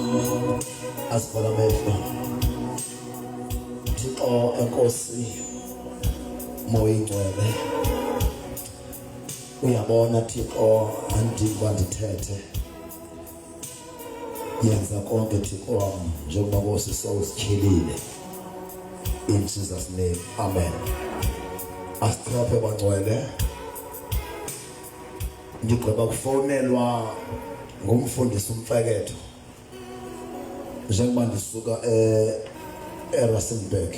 Asivala amehlo. Thixo enkosi Moya ingcwele. Uyabona Thixo andidingi uba ndithethe. Yenza konke Thixo wam njengoba Nkosi sowusityhilile. In Jesus name. Amen. Asichophe bangcwele. Ndigqiba kufowunelwa ngumfundisi umfeketho njengoba ndisuka eRustenburg.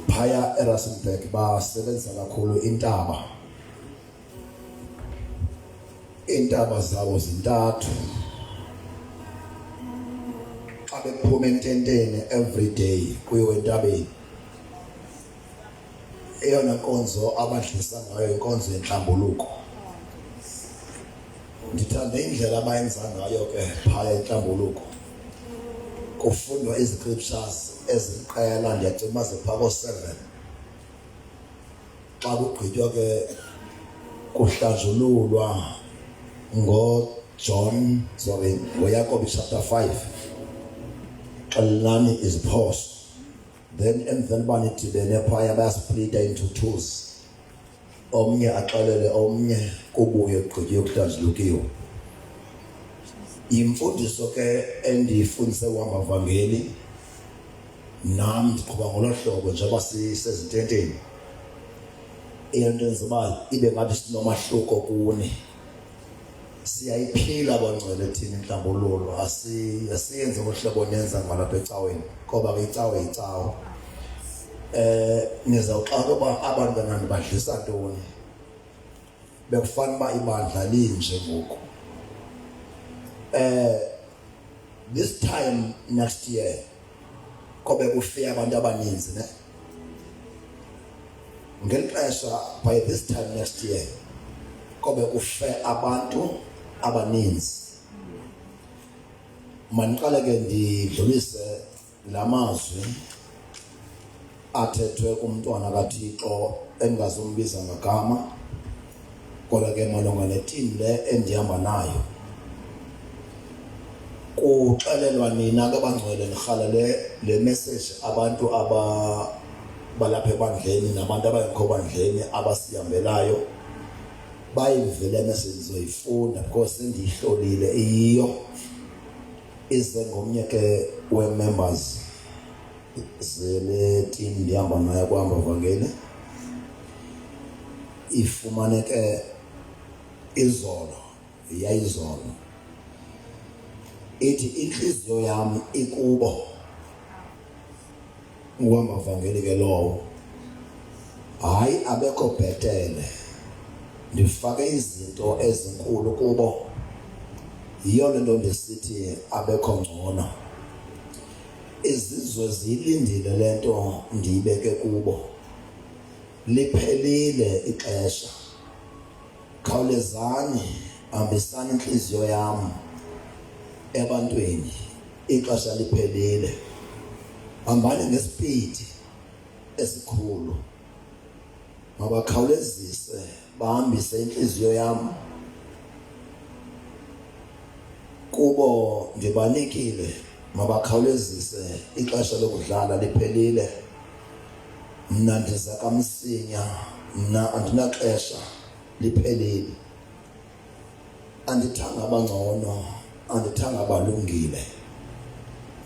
Phaya eRustenburg basebenza kakhulu intaba. Iintaba zabo zintathu. Xa bephuma ententeni every day kuyiwe entabeni. Eyona nkonzo abadlisa ngayo inkonzo yentlambuluko. Ndithande indlela abayenza ngayo ke phaya intlambuluko. Kufundwa izi-scriptures eziliqela ndiyacima zipha ko-7. Xa kugqitywa ke kuhlanjululwa ngoJohn sorry ngoYakobi chapter 5 xelelani iziphoso then emveni uba nidibene phaya bayasplita into twos omnye axelele omnye kubuye kugqitywe kuhlanjulukiwe yimfundiso ke endiyifundise uhamba vangeli nam ndiqhuba ngolo hlobo njengoba sisezintenteni into enza uba ibe ngathi sinomahluko kuni siyayiphila bangcwele thina inhlambululo asiyenze ngohlobo nenza ngalapha ecaweni ngoba ke icawe yicawe eh nizawuxaka uba abantwana nibadlisa ntoni bekufanele uba ibandla linje ngoku eh this time next year kobe kufika abantu abaninzi ne ngeli xesha by this time next year kobe kufe abantu abaninzi maniqale ke ndidlulise la mazwi athethwe kumntwana kaThixo endingazumbiza ngagama kodwa ke malunga netim le endihamba nayo kuxelelwa nina ke bangcwele nirhalele le message abantu aba balapha ebandleni nabantu abangekho bandleni abasihambelayo bayivele message zoyifunda because sendiyihlolile iyiyo ize ngomnye ke we-members zele team ndihamba nayo kuhamba vangeli ifumaneke izolo yayizolo ithi inhliziyo yami ikubo uhamba vangeli ke lowo hayi abekho bhetele ndifake izinto ezinkulu kubo yiyo le nto ndisithi abekho ngcono izizwe ziyilindile le nto ndiyibeke kubo liphelile ixesha khawulezani hambisani inhliziyo yam ebantwini ixesha liphelile hambani ngesipidi esikhulu mabakhawulezise bahambise inhliziyo yam kubo ndibanikile mabakhawulezise ixesha lokudlala liphelile mna ndiza kamsinya mna andinaxesha liphelile andithanga abangcono andithanga abalungile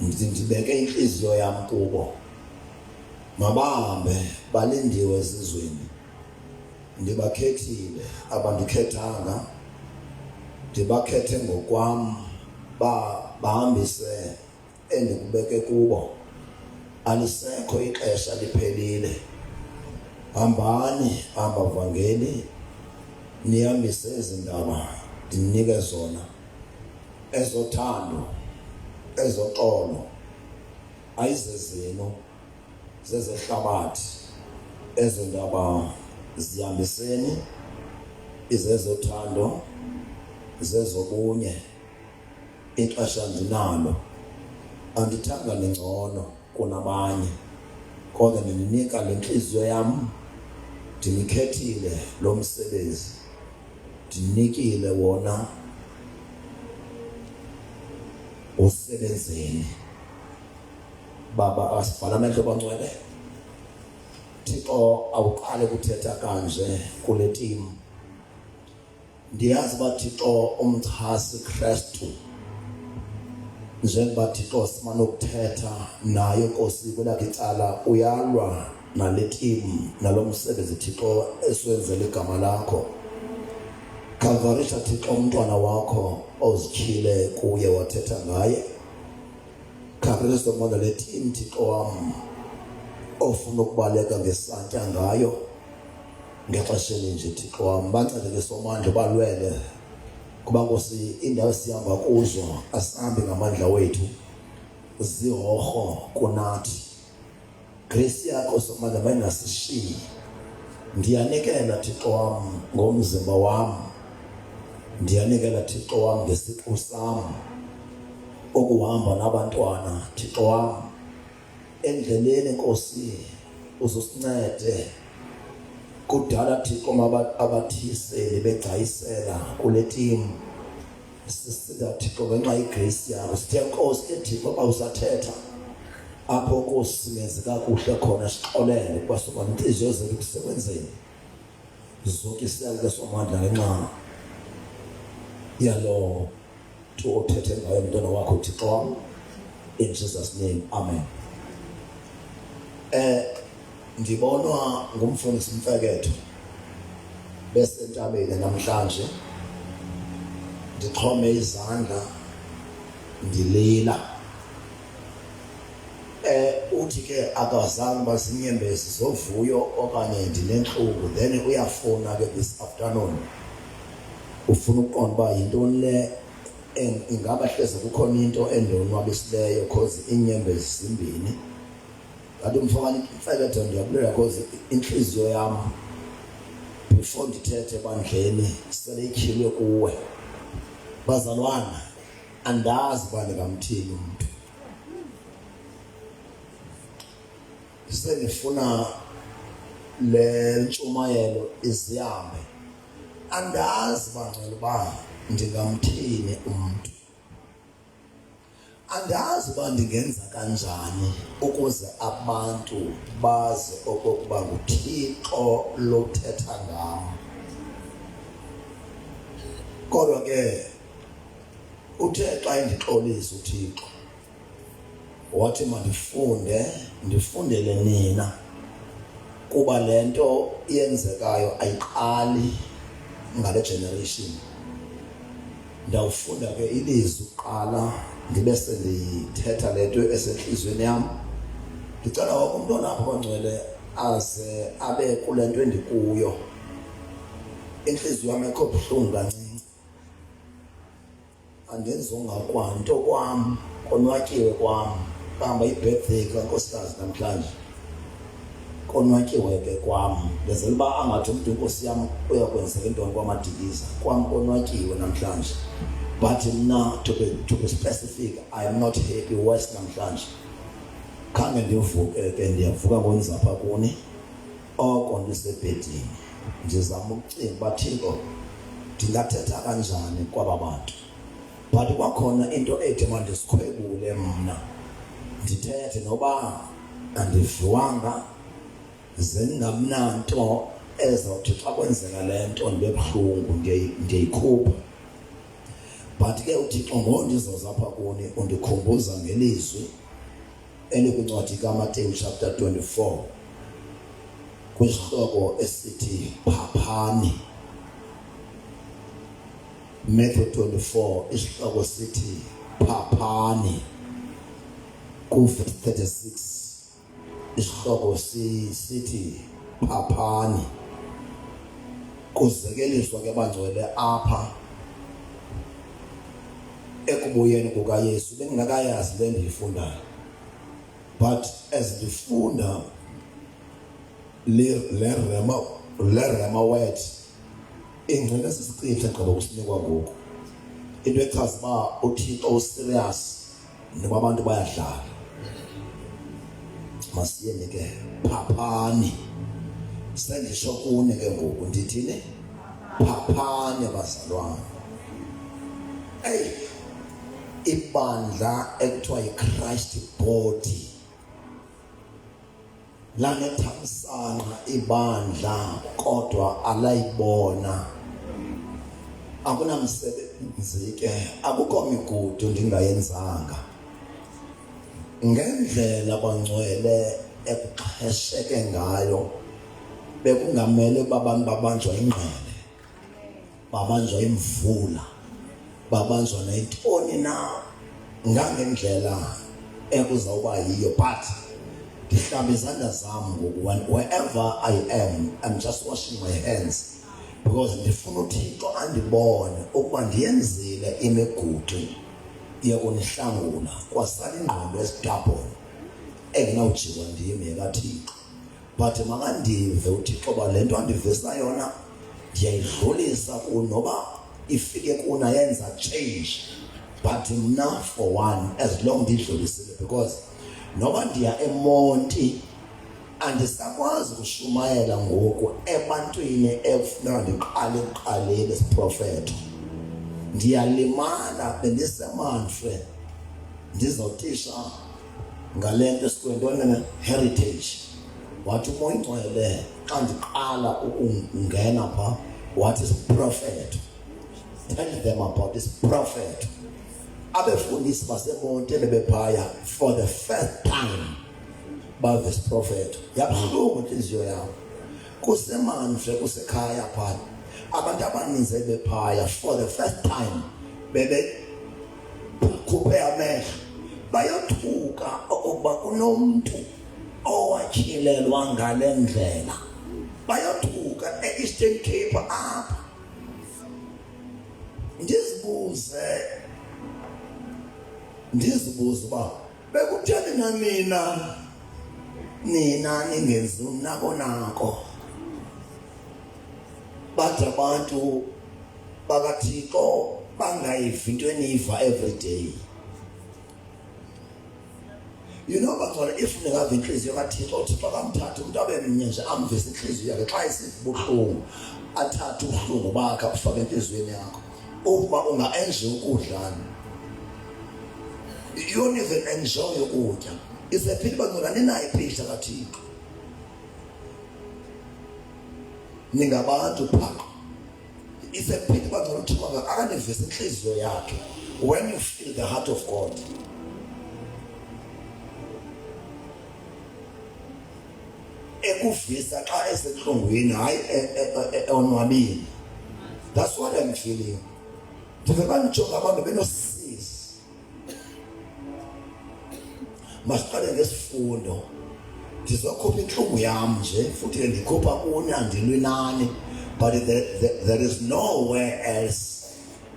ndibeke inhliziyo yam kubo mabahambe balindiwe ezizweni ndibakhethile abandikhethanga ndibakhethe ngokwam ba bahambise endikubeke kubo alisekho ixesha liphelile hambani hamba vangeli nihambise ezi ndaba ndinike zona ezothando ezoxolo ayizezenu zezehlabathi ezo ndaba zihambiseni izezothando zezobunye ixesha ndinalo andithanga ningcono kunabanye kodwa ndininika le ntliziyo yam ndinikhethile lo msebenzi ndinikile wona Usebenzeni baba, asibhala amehlo bangcwele. Thixo, awuqale kuthetha kanje kule team. Ndiyazi uba Thixo umchasi Kristu, njengoba Thixo simane ukuthetha naye Nkosi, kwelakhe icala uyalwa nale team nalo msebenzi Thixo esiwenzela igama lakho. Khavarisha Thixo umntwana wakho ozityhile kuye wathetha ngaye. Khavarisha mona le team Thixo wam ofuna ukubaleka ngesantya ngayo ngexesha elinje Thixo wam. Bancede ke Somandla, balwele kuba Nkosi indawo esihamba kuzo asihambi ngamandla wethu, zihorho kunathi. Grace yakho Somandla mayingasishiyi. Ndiyanikela Thixo wam ngomzimba wam, ndiyanikela Thixo wam ngesiqu sam ukuhamba nabantwana Thixo wam endleleni. Nkosi, uzosincede. Kudala Thixo abathiseli begcayisela kule team, sisida Thixo ngenxa yegrace yakho. Sithe Nkosi ke Thixo, xa usathetha apho Nkosi singenzi kakuhle khona, sixolele, kuba soba intliziyo zethu kusebenzeni zokisela ke Somandla ngenxa yalo mntu othethe ngayo mntwana wakho Thixo wam. In Jesus name, amen. Ndibonwa ngumfundisi Mfeketho besentabeni namhlanje, ndixhome izandla ndilila. Uthi ke akazange bazinyembezi zovuyo okanye ndinentlungu, then uyafuna ke this afternoon ufuna ukuqonda uba yintoni le, ingaba hleze kukhona into endonwabisileyo, cause iinyembezi zimbini. Ngathi mfana Mfeketho, ndiyabulela cause intliziyo yam before ndithethe ebandleni sele ityhilwe kuwe. Bazalwana, andazi uba ndingamthini umntu, sendifuna le ntshumayelo izihambe. Andazi bangcwele uba ndingamthini umntu, andazi uba ndingenza kanjani ukuze abantu bazi okokuba nguThixo lothetha ngam. Kodwa ke uthe xa endixolisa uThixo wathi mandifunde, ndifundele nina, kuba lento yenzekayo ayiqali ngale generation. Ndawufunda ke ilizwi kuqala, ndibe sendithetha lento esenhliziyweni yam. Ndicela wonke umntu olapha bangcwele aze abe kule nto endikuyo. Intliziyo yam ekho buhlungu kancinci, andenzonga kwanto kwam, konwatyiwe kwam, bamba i-birthday kankosikazi namhlanje, konwatyiwe ke kwam. Ndenzela uba angathi umntu inkosi yam uyakwenzeka intoni kwamadikiza kwam, konwatyiwe namhlanje, but mna to be specific, I am not happy worse namhlanje. Khange ndivuke ke, ndiyavuka ngonzapha kuni oko ndisebhedini, ndizama ukucinga uba Thixo ndingathetha kanjani kwaba bantu, but kwakhona into ethi mandisikhwebule mna ndithethe noba andiviwanga, ze ndingamnanto ezawuthi xa kwenzeka le nto ndibe buhlungu, ndiyayikhupha. But ke uThixo ngondizoza apha kuni undikhumbuza ngelizwi elikwincwadi kaMateyu chapter 24 kwisihloko esithi phaphani. Matthew 24 isihloko sithi phaphani, ku-verse 36 isihloko sithi phaphani. Kuzekeliswa ke bangcwele apha ekubuyeni kukaYesu. Bengingakayazi le ndiyifundayo, but as ndifunda le rhema word, ingcina sisichitha gqiba kusinikwa ngoku into echaza uba uThixo userious noba abantu bayadlala. Masiyeni ke, phaphani. Sendisho kuni ke ngoku, ndithini? Phaphani bazalwane. Eyi, Ibandla ekuthiwa yiChrist Body lanethamsanqa ibandla kodwa alayibona. Akunamsebenzi ke, akukho migudu ndingayenzanga. Ngendlela bangcwele ekuxhesheke ngayo bekungamele uba abantu babanjwa ingqele, babanjwa imvula, babanjwa nayintoni na ngangendlela ekuzawuba yiyo. But ndihlamba izandla zam ngoku, wherever I am, I'm just washing my hands because ndifuna uThixo andibone ukuba ndiyenzile imigudu yokunihlangula. Kwasala ingqondo esidabhoni engenawujikwa ndim yekaThixo, but makandive uThixo uba le nto andivisa yona ndiyayidlulisa kunoba ifike kuna yenza change. But mna for one, as long ndidlulisile, because noba ndiya eMonti andisakwazi ukushumayela ngoku ebantwini ekufuneka ndiqale ekuqaleni isiprofeto. Ndiyalimala, bendiseManfre ndizawutisha ngale nto esikwentoni heritage. Wathi uMoya Ingcwele xa ndiqala ukungena pha, wathi isiprofeto, tell them about this prophet. Abefundisi baseMonti bebephaya for the first time bave isiprofeto. Yabuhlungu inhliziyo yam. KuseManfre, kusekhaya phaa, abantu abaninzi ebephaya for the first time bebe khuphe amehlo, bayothuka okokuba kunomntu owatyhilelwa ngale ndlela. Bayothuka e-Eastern Cape apha. Ndizibuze uba bekutheni na nina ningenzi unako nako. Bathi abantu bakaThixo bangayivi into eniyiva every day. You know, bangcwele, if ningava inhliziyo kaThixo, uThixo akamthathe umuntu abe mnye nje, amvise inhliziyo yakhe. Xa isiva ubuhlungu, athathe ubuhlungu bakhe abufake enhliziyweni yakho. Ukuba unga-enjoy ukudlana, you don't even enjoy ukutya. It's a pity, bangcwele, aninayo ipicture kaThixo. Ningabantu phaqa. It's a pity, bangcwele, uThixo akanivise inhliziyo yakhe. When you feel the heart of God, ekuvisa xa esentlungwini, hayi onwabile. That's what I'm feeling. Ndive bandijonga abantu benosizi. Masiqale ngesifundo. Ndizokhupha intlungu yam nje, futhi ke ndikhupha kuni, andilwi nani, but there is nowhere else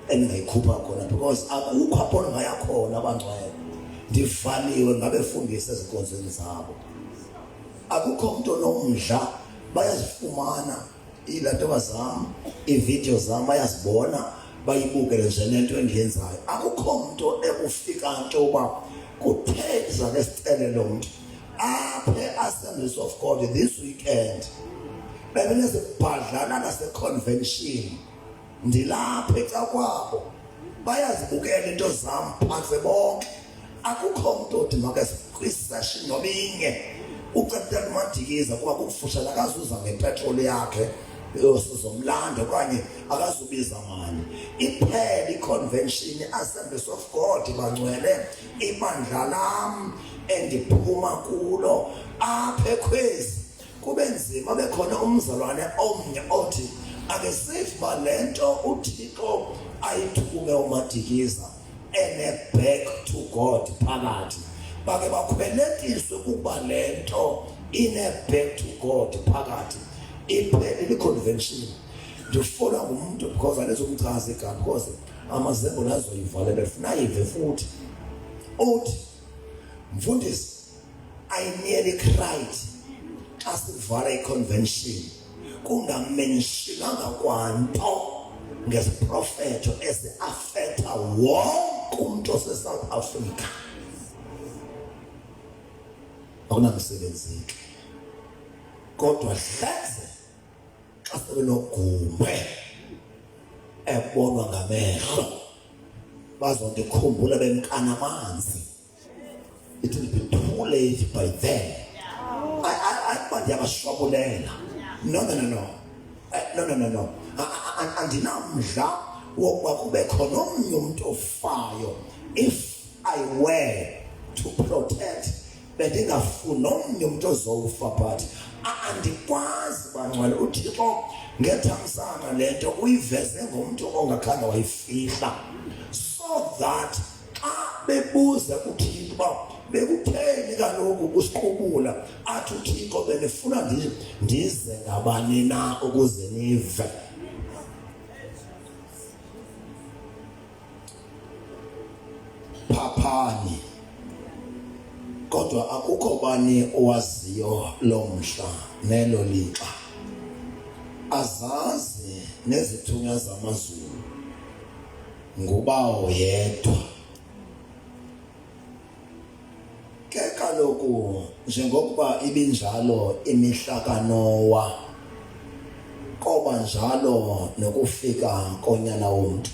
endingayikhupha khona, because akukho apho ndingaya khona. Abangcwele, ndivaliwe ngabefundisi ezinkonzweni zabo. Akukho mntu onomdla. Bayazifumana iilantoba zam, iividiyo zam bayazibona, bayibukele nje le nto endiyenzayo. Akukho mntu ekufika nto uba kutheza ke sicele lo mntu apha e-Assemblies of God this weekend. Bebenezibhadlana nase-convention, ndilapha ecakwabo, bayazibukela into zam phantse bonke. Akukho mntu othi make kwisession noba inye ucebutela uMadikiza kuba kukufutshane, akazuza ngepetroli yakhe sizomlanda okanye akazubiza mali. Iphele i-convention i-Assemblies of God, bangcwele, ibandla lam endiphuma kulo apha eKhwezi. Kube nzima bekhona umzalwane omnye othi ake sive uba le nto uThixo ayithume uMadikiza ene back to God phakathi. Bake bakhweletiswe kukuba le nto ine back to God phakathi. Iphelile i-convention, ndifolwa ngumntu because andizumchaza igama because amazembo azoyivalela, ndifuna ayive futhi. Uthi, mfundisi, I nearly cried xa sivala i-convention kungamentionanga kwanto ngesiprofeto esi-affecta wonke umntu oseSouth Africa. Akunamsebenzi ke, kodwa hleze xa sebenogumbe ebonwa ngamehlo. Bazondikhumbula bemkana amanzi. It will be too late by then. Akuba ndiyabashwabulela. No, no, no, no. No, no, no, no. Andinamdla wokuba kube khona omnye umntu ofayo. If I were to protect, bendingafuni omnye umntu ozowufa, but andikwazi bangcwele. UThixo ngethamsanqa le nto uyiveze ngomntu ongakhange wayifihla, so that xa bebuza kuThixo uba bekutheni kaloku usiqubula, athi uThixo benifuna ndize ngabani na ukuze nive. Phaphani, kodwa akukho bani owaziyo lo mhla nelo lixa, azazi nezithunywa zamazulu, nguBawo yedwa. Ke kaloku njengokuba ibinjalo imihla kaNowa, koba njalo nokufika koNyana woMntu.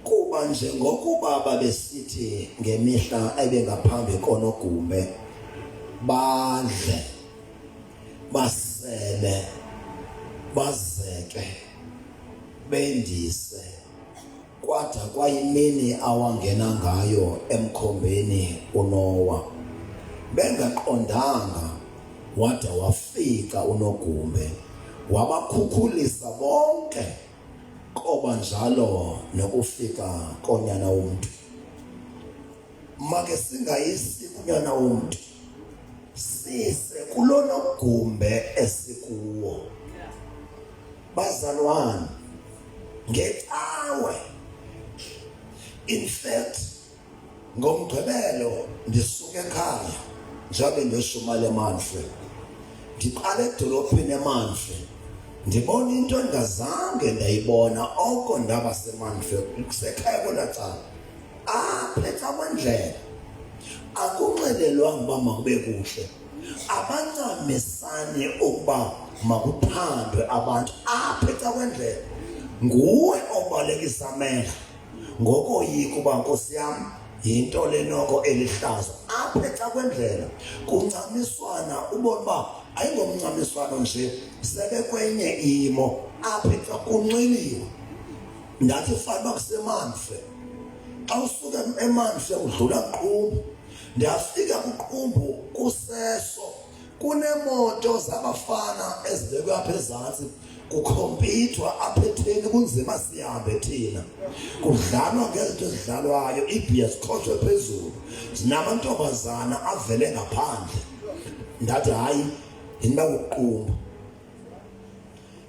Kuba njengokuba babesithi ngemihla ebengaphambi konogumbe, badle, basele, bazeke, bendise, kwada kwayimini awangena ngayo emkhombeni uNowa, bengaqondanga, wada wafika unogumbe, wabakhukhulisa bonke. Koba njalo nokufika koNyana woMntu. Make singayisi kuNyana woMntu, sise kulonogumbe esikuwo. Bazalwane, ngeCawe, in fact ngoMgqibelo, ndisuka ekhaya njengoba ndiyoshumayela eManfre. Ndiqala edolophini eManfre, ndibona into endingazange ndayibona oko ndaba seManfre, kusekhaya kwelaa cala apha ecakwendlela. Akunxelelwanga uba makube kuhle, abancamisani ukuba makuthandwe abantu apha ecakwendlela. Nguwe obalekisa amehlo ngokoyika uba nkosi yam yinto lenoko elihlazo. Apha ecakwendlela kuncamiswana, ubona uba ayingomncamiswano nje, sebekwenye imo apha kunxiliwe. Ndathi fana uba kuseManfe, xa usuka eManfe udlula Qumbu. Ndiyafika kuQumbu kuseso, kunemoto zabafana ezibekwe apha ezantsi, kukhompyuthwa apha etheni, kunzima sihambe thina, kudlalwa ngezinto ezidlalwayo, iibhiya zikhotshwe phezulu, zinamantombazana avele ngaphandle. Ndathi hayi, yinto kuQumbu.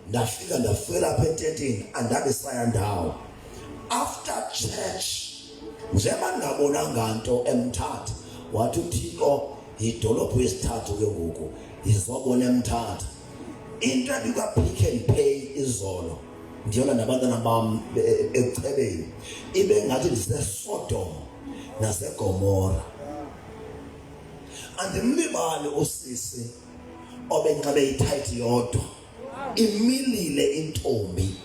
Ndafika ndafela apha ententeni, andabe saya ndawo. After church, njengoba ndingabonanga nto eMthatha, wathi uThixo yidolophu yesithathu ke ngoku, yizobona eMthatha. Into ebikwa-Pick and Pay izolo, ndiyona nabantwana bam ekuchebeni, ibe ngathi ndiseSodom naseGomora. Andimlibali usisi obenxibe ithayithi yodwa, imilile intombi,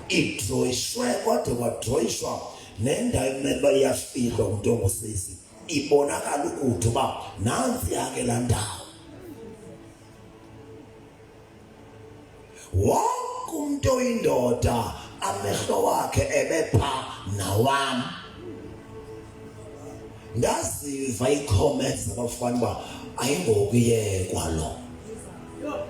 idroyishwe kwade kwadroyishwa nendawo ekumele uba iyafihlwa ngumntu ongusisi, ibonakala ukude uba nantsiya ke laa ndawo. Wonke umuntu oyindoda amehlo wakhe ebepha nawam. Ndaziva ii-comments zabafana uba ayingokuyekwa lo,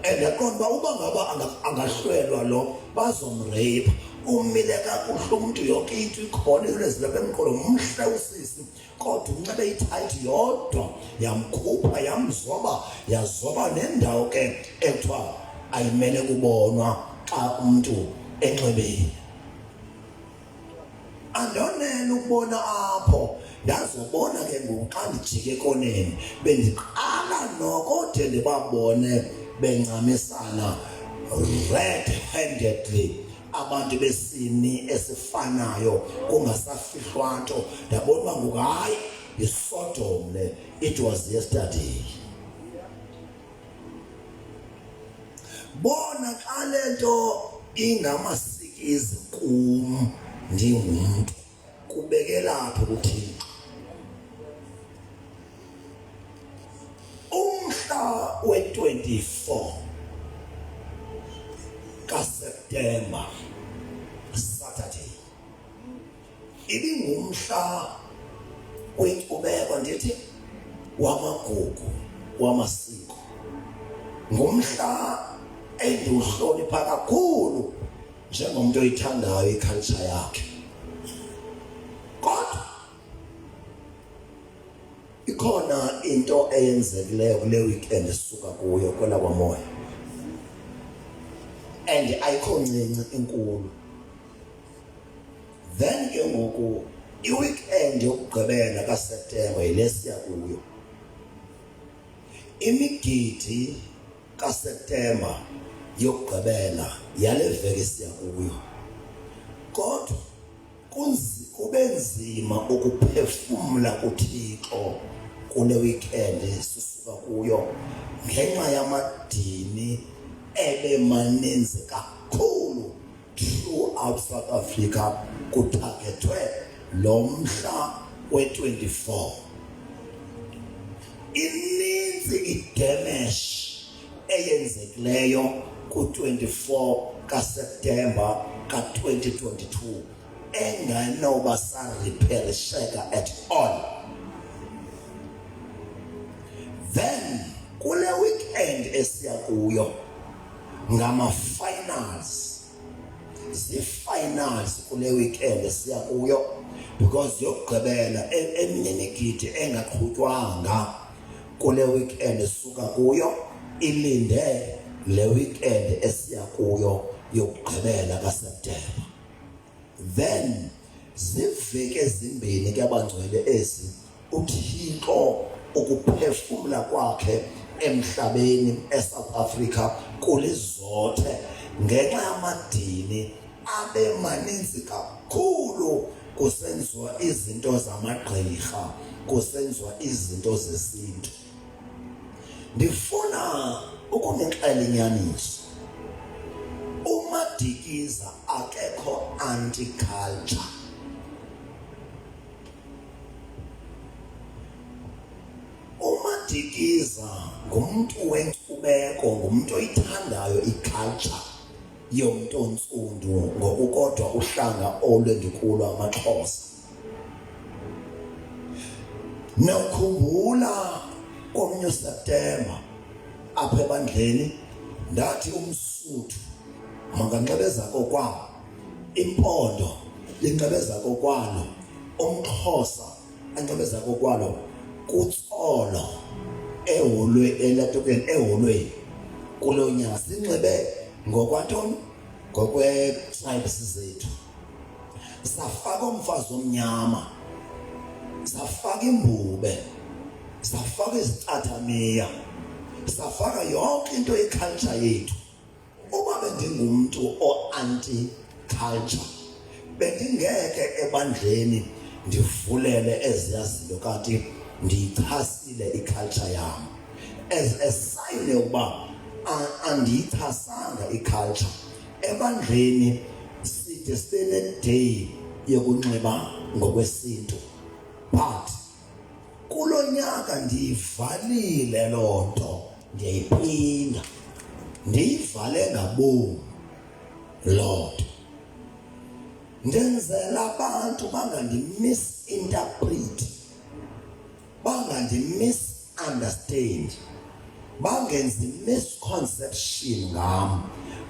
and ndaqonda uba uba ngaba angahlwelwa lo bazomrape. Umile kakuhle umntu, yonke into ikhona, izinto ezilapha emqolo, mhle usisi, kodwa unxibe ithayithi yodwa, yamkhupha yamzoba, yazoba nendawo ke ekuthiwa ayimele kubonwa xa umntu enxibile. Andonela ukubona apho, ndazobona ke ngoku xa ndijike ekoneni, bendiqala noko de ndibabone bencamisana red handedly abantu besini esifanayo, kungasafihlwa nto. Ndabona uba ngoku hayi, yiSodom le. It was yesterday. Bona xa le nto ingamasikizi kum ndingumntu, kubeke Sinikelaphi kuThixo? Umhla we-24 kaSeptemba, Saturday, ibingumhla wenkcubeko, ndithi wamagugu, wamasiko, ngumhla endiwuhlonipha kakhulu njengomuntu oyithandayo iculture yakhe. Kodwa ikhona into eyenzekileyo kule weekend esisuka kuyo kwela kwamoya, and ayikho ncinci, inkulu. Then ke ngoku i-weekend yokugqibela kaSeptemba yile siya kuyo, imigidi kaSeptemba yokugqibela yale veki siya kuyo. Kodwa kube nzima ukuphefumla kuThixo kule weekend sisuka kuyo ngenxa yamadini ebe maninzi kakhulu throughout South Africa, kuthagethwe lo mhla we-24. Ininzi idamage eyenzekileyo ku-24 kaSeptemba ka-2022 engenoba sarepherisheka at all. Then kule weekend esiya kuyo ngama-finals, zii-finals kule weekend esiya kuyo, because yokugqibela eminye imigidi engaqhutywanga kule weekend esuka kuyo ilinde le weekend esiya kuyo yokugqibela kaSeptemba. Then ziveki ezimbini ke abangcwele ezi uThixo ukuphefumla kwakhe emhlabeni eSouth Africa kulizothe ngenxa yamadini abe maninzi kakhulu, kusenziwa izinto zamagqirha, kusenziwa izinto zesintu. Ndifuna ukunixela inyaniso, uMadikiza akekho anti-culture. UMadikiza ngumntu wenkcubeko, ngumntu oyithandayo iculture yomntu ontsundu, ngokukodwa uhlanga olwendikulo amaXhosa. Nokhumbula komnye uSeptemba apha ebandleni ndathi umSuthu makanxebeza kokwabo, impondo linxebeza kokwalo, umXhosa anxebeza kokwalo kuTsolo eholwe elatokeni eholweni kulo nyaka, sinxibe ngokwantoni? Ngokwe-tribes zethu. Safaka umfazi omnyama, safaka imbube, safaka izicathamiya, safaka yonke into yeculture yethu. Uba bendingumntu o-anti culture, bendingeke ebandleni ndivulele eziya zinto kanti ndiyichasile iculture yam. As a sign yokuba andiyichasanga iculture, ebandleni side sibe neday yokunxiba ngokwesintu, but kulo nyaka ndiyivalile loo nto, ndiyayiphinda ndiyivale ngabomi loo nto, ndenzela abantu bangandi-misinterpret, bangandi-misunderstand, bangenzi misconception ngam,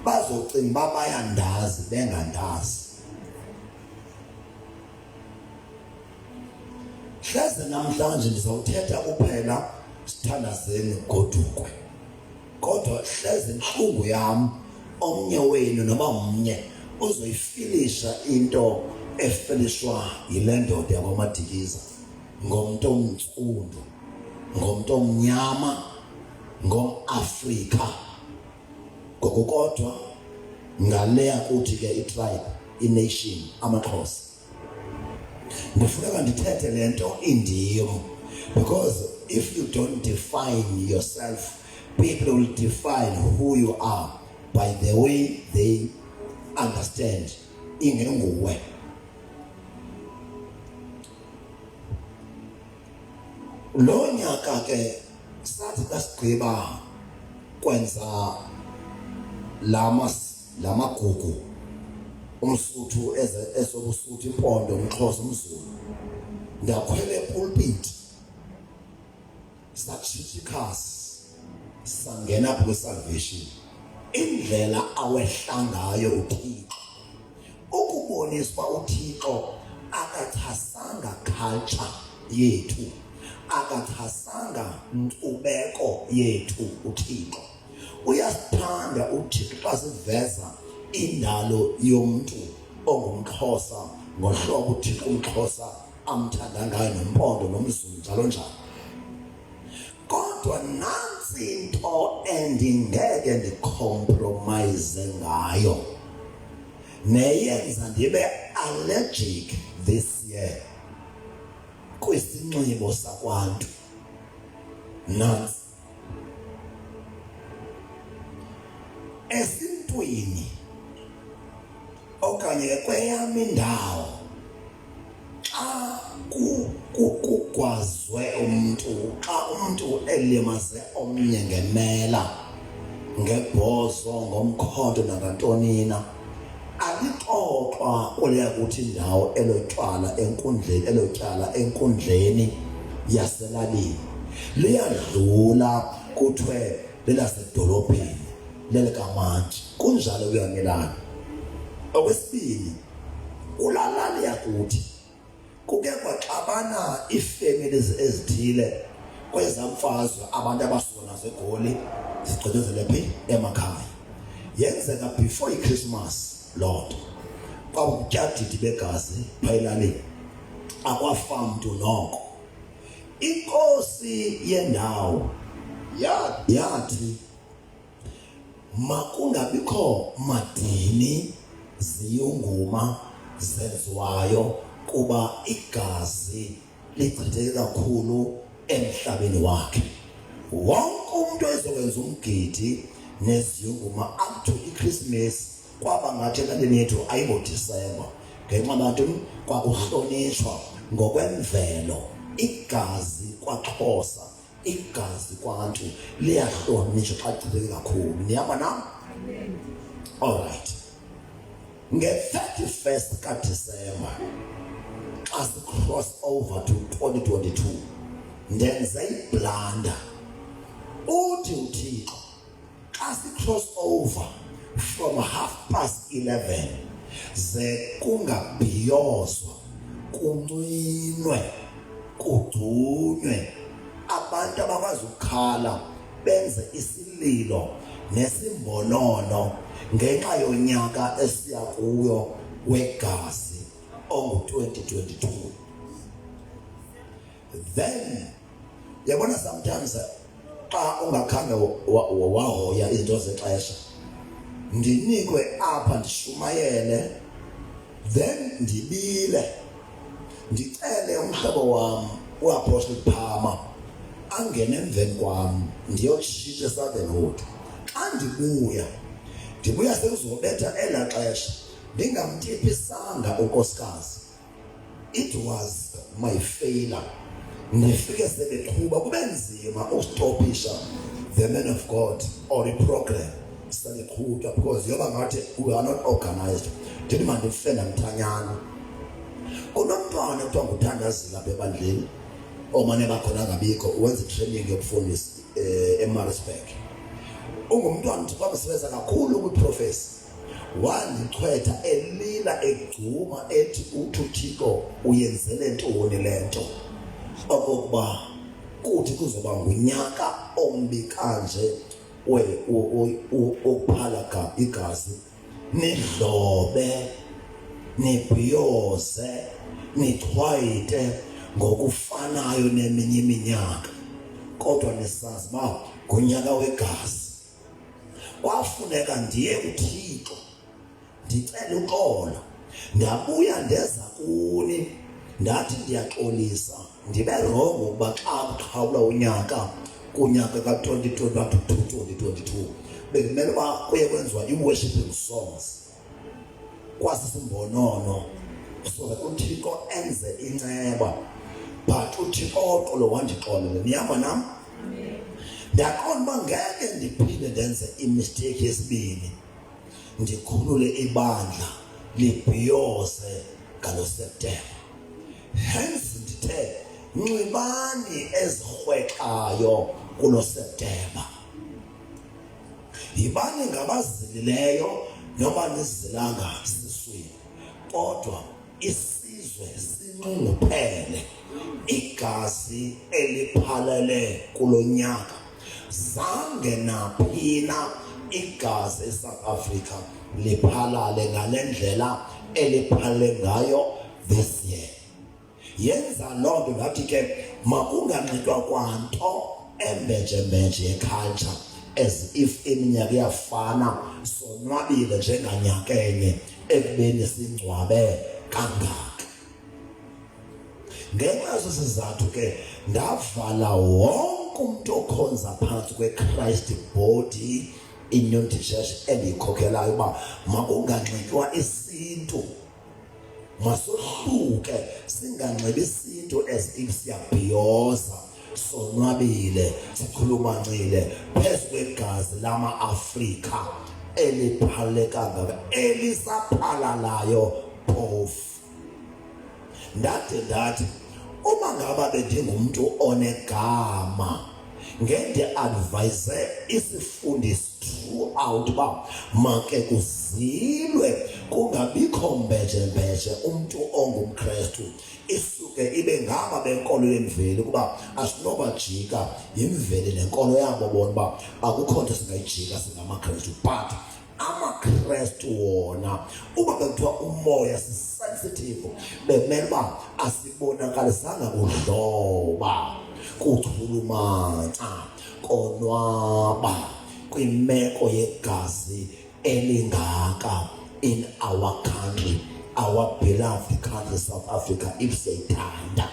bazocinga uba bayandazi bengandazi. Hleze namhlanje ndizawuthetha kuphela sithandazeni godukwe, kodwa hleze intlungu yam omnye wenu noma mnye uzoyifilisha into efilishwa yile ndoda yakwaMadikiza ngomntu omntsundu, ngomntu omnyama, ngomAfrika ngokukodwa, ngaleya kuthi ke itribe, ination, amaXhosa. Ndifuneka ndithethe le nto indim, because if you don't define yourself, people will define who you are by the way they understand ingenguwe. Lo nyaka ke sathi xa sigqiba kwenza lamagugu umSuthu esobusuthu impondo umXhosa umZulu ndakhwela epulpiti satshintsha ikhasi sangena apho kwi-salvation indlela awehla ngayo uThixo ukubonisa uba uThixo akachasanga culture yethu akachasanga nkcubeko yethu uThixo uyasithanda uThixo xa siveza indalo yomntu ongumXhosa ngohlobo uThixo umXhosa amthanda ngayo nompondo nomZulu njalo njalo kodwa nansi into endingeke ndicompromise ngayo neyenza ndibe allergic this year kwisinxibo sakwantu nansi esintwini okanye kweyam indawo xa kugwazwe umntu xa umntu elimaze omnye ngemela ngebhozo ngomkhonto nangantonina alixoxwa kuleya kuthi indawo elotywala enkundleni elotyala enkundleni yaselalini liyadlula kuthiwe lelasedolophini lelikamantshi kunjalo kuyamelana okwesibini kulalali yakuthi kuke kwaxabana iifemelies ezithile kwezaa mfazwe abantu abasuka nazo egoli zigqibezele phi emakhaya yenzeka before ichristmas loo nto kwakutyadidi begazi phaa elalini akwafa mntu noko inkosi yendawo yathi Makungabikho madini ziyunguma zenziwayo kuba igazi lichitheke kakhulu emhlabeni wakhe. Wonke umuntu ezokwenza umgidi neziyunguma up to iChristmas kwaba ngathi elalini yethu ayingoDisemba ngenxa bantu kwakuhlonishwa ngokwemvelo igazi kwaXhosa igazi kwantu liyahlonishwa xa lichitheke kakhulu nihamba nam all right nge-31st kadisemba xa si-cross over to 2022 ndenze iblanda uthi uthixo xa si-cross over from 11:30 ze kungabhiyozwa kuncinwe kugcunywe abantu abakwazi ukukhala benze isililo nesimbonono ngenxa yonyaka esiya kuyo wegazi ongu-2022 then yabona sometimes xa ungakhange wahoya izinto zexesha ndinikwe apha ndishumayele then ndibile ndicele umhlobo wam uapostle Phama angene emveni kwam ndiyotshintsha eSouthernwood xa ndibuya ndibuya sekuzobetha elaa xesha ndingamtiphisanga unkosikazi it was my failure ndifike sebeqhuba kube nzima ukustopisha the man of God or i-program sebeqhutywa because yoba ngathi we are not organized ndithi mandife namthanyana kunomntwana ekuthiwa nguthandazile apha ebandleni omane bakhona ngabikho wenza i-training yokufundisa eh, eMaritzburg ungumntwana uthi kwakusebenza kakhulu kwiprofesi wandichwetha elila egcuma ethi uthi uThixo uyenzele ntoni le nto okokuba kuthi kuzoba ngunyaka ombi kanje wokuphala igazi nidlobe nibhiyoze nichwayite ngokufanayo neminye iminyaka kodwa nisazi uba ngunyaka wegazi kwafuneka ndiye kuThixo ndicele uxolo ndabuya ndeza kuni ndathi ndiyaxolisa ndibe rongo ukuba xa kuqhawula unyaka kunyaka ka-2021 to 2022 bekumele uba kuye kwenziwa i-worshiping songs kwasisimbonono so that uthixo enze inceba but uThixo oxolo wandixolela. Nihamba nam? Ndiyaqonda uba ngeke ndiphinde ndenze imistake yesibini, ndikhulule ibandla libhiyoze ngalo September. Hence ndithe nxibani ezirhwexayo kulo September. Yibani ngabazilileyo noba nizilanga siswini, kodwa isizwe sinxunguphele igazi eliphalele kulonyaka zange naphina igazi eSouth Africa liphalale ngalendlela eliphalele ngayo this year. Yenza loo nto ndathi ke makunganxitywa kwanto embejembeje yeculture as if iminyaka iyafana, sonwabile njenganyakenye ekubeni singcwabe kangaka. Ngenxa yeso sizathu ke ndavala wonke umuntu okhonza phantsi kweChrist Body in Unity Church endiyikhokhelayo uba makunganxitywa isintu, masohluke singanxibi isintu as if siyabhiyoza sonwabile sikhulumancile phezu kwegazi lama-Afrika eliphalele kangaka elisaphalalayo phofu. Ndade ndathi uma ngaba bendingumntu onegama ngendi-advise isifundisi throughout uba make kuzilwe kungabikho mbejembeje umntu ongumKrestu, isuke ibe ngaba benkolo yemveli ukuba asinobajika, yimveli nenkolo yabo bona uba akukho nto singayijika singamaKrestu. But amaKrestu wona uba bekuthiwa umoya sisensitive, bemele uba asibonakalisanga kudloba kuchulumanca konwaba kwimeko yegazi elingaka in our country, our beloved country South Africa, if siyayithanda.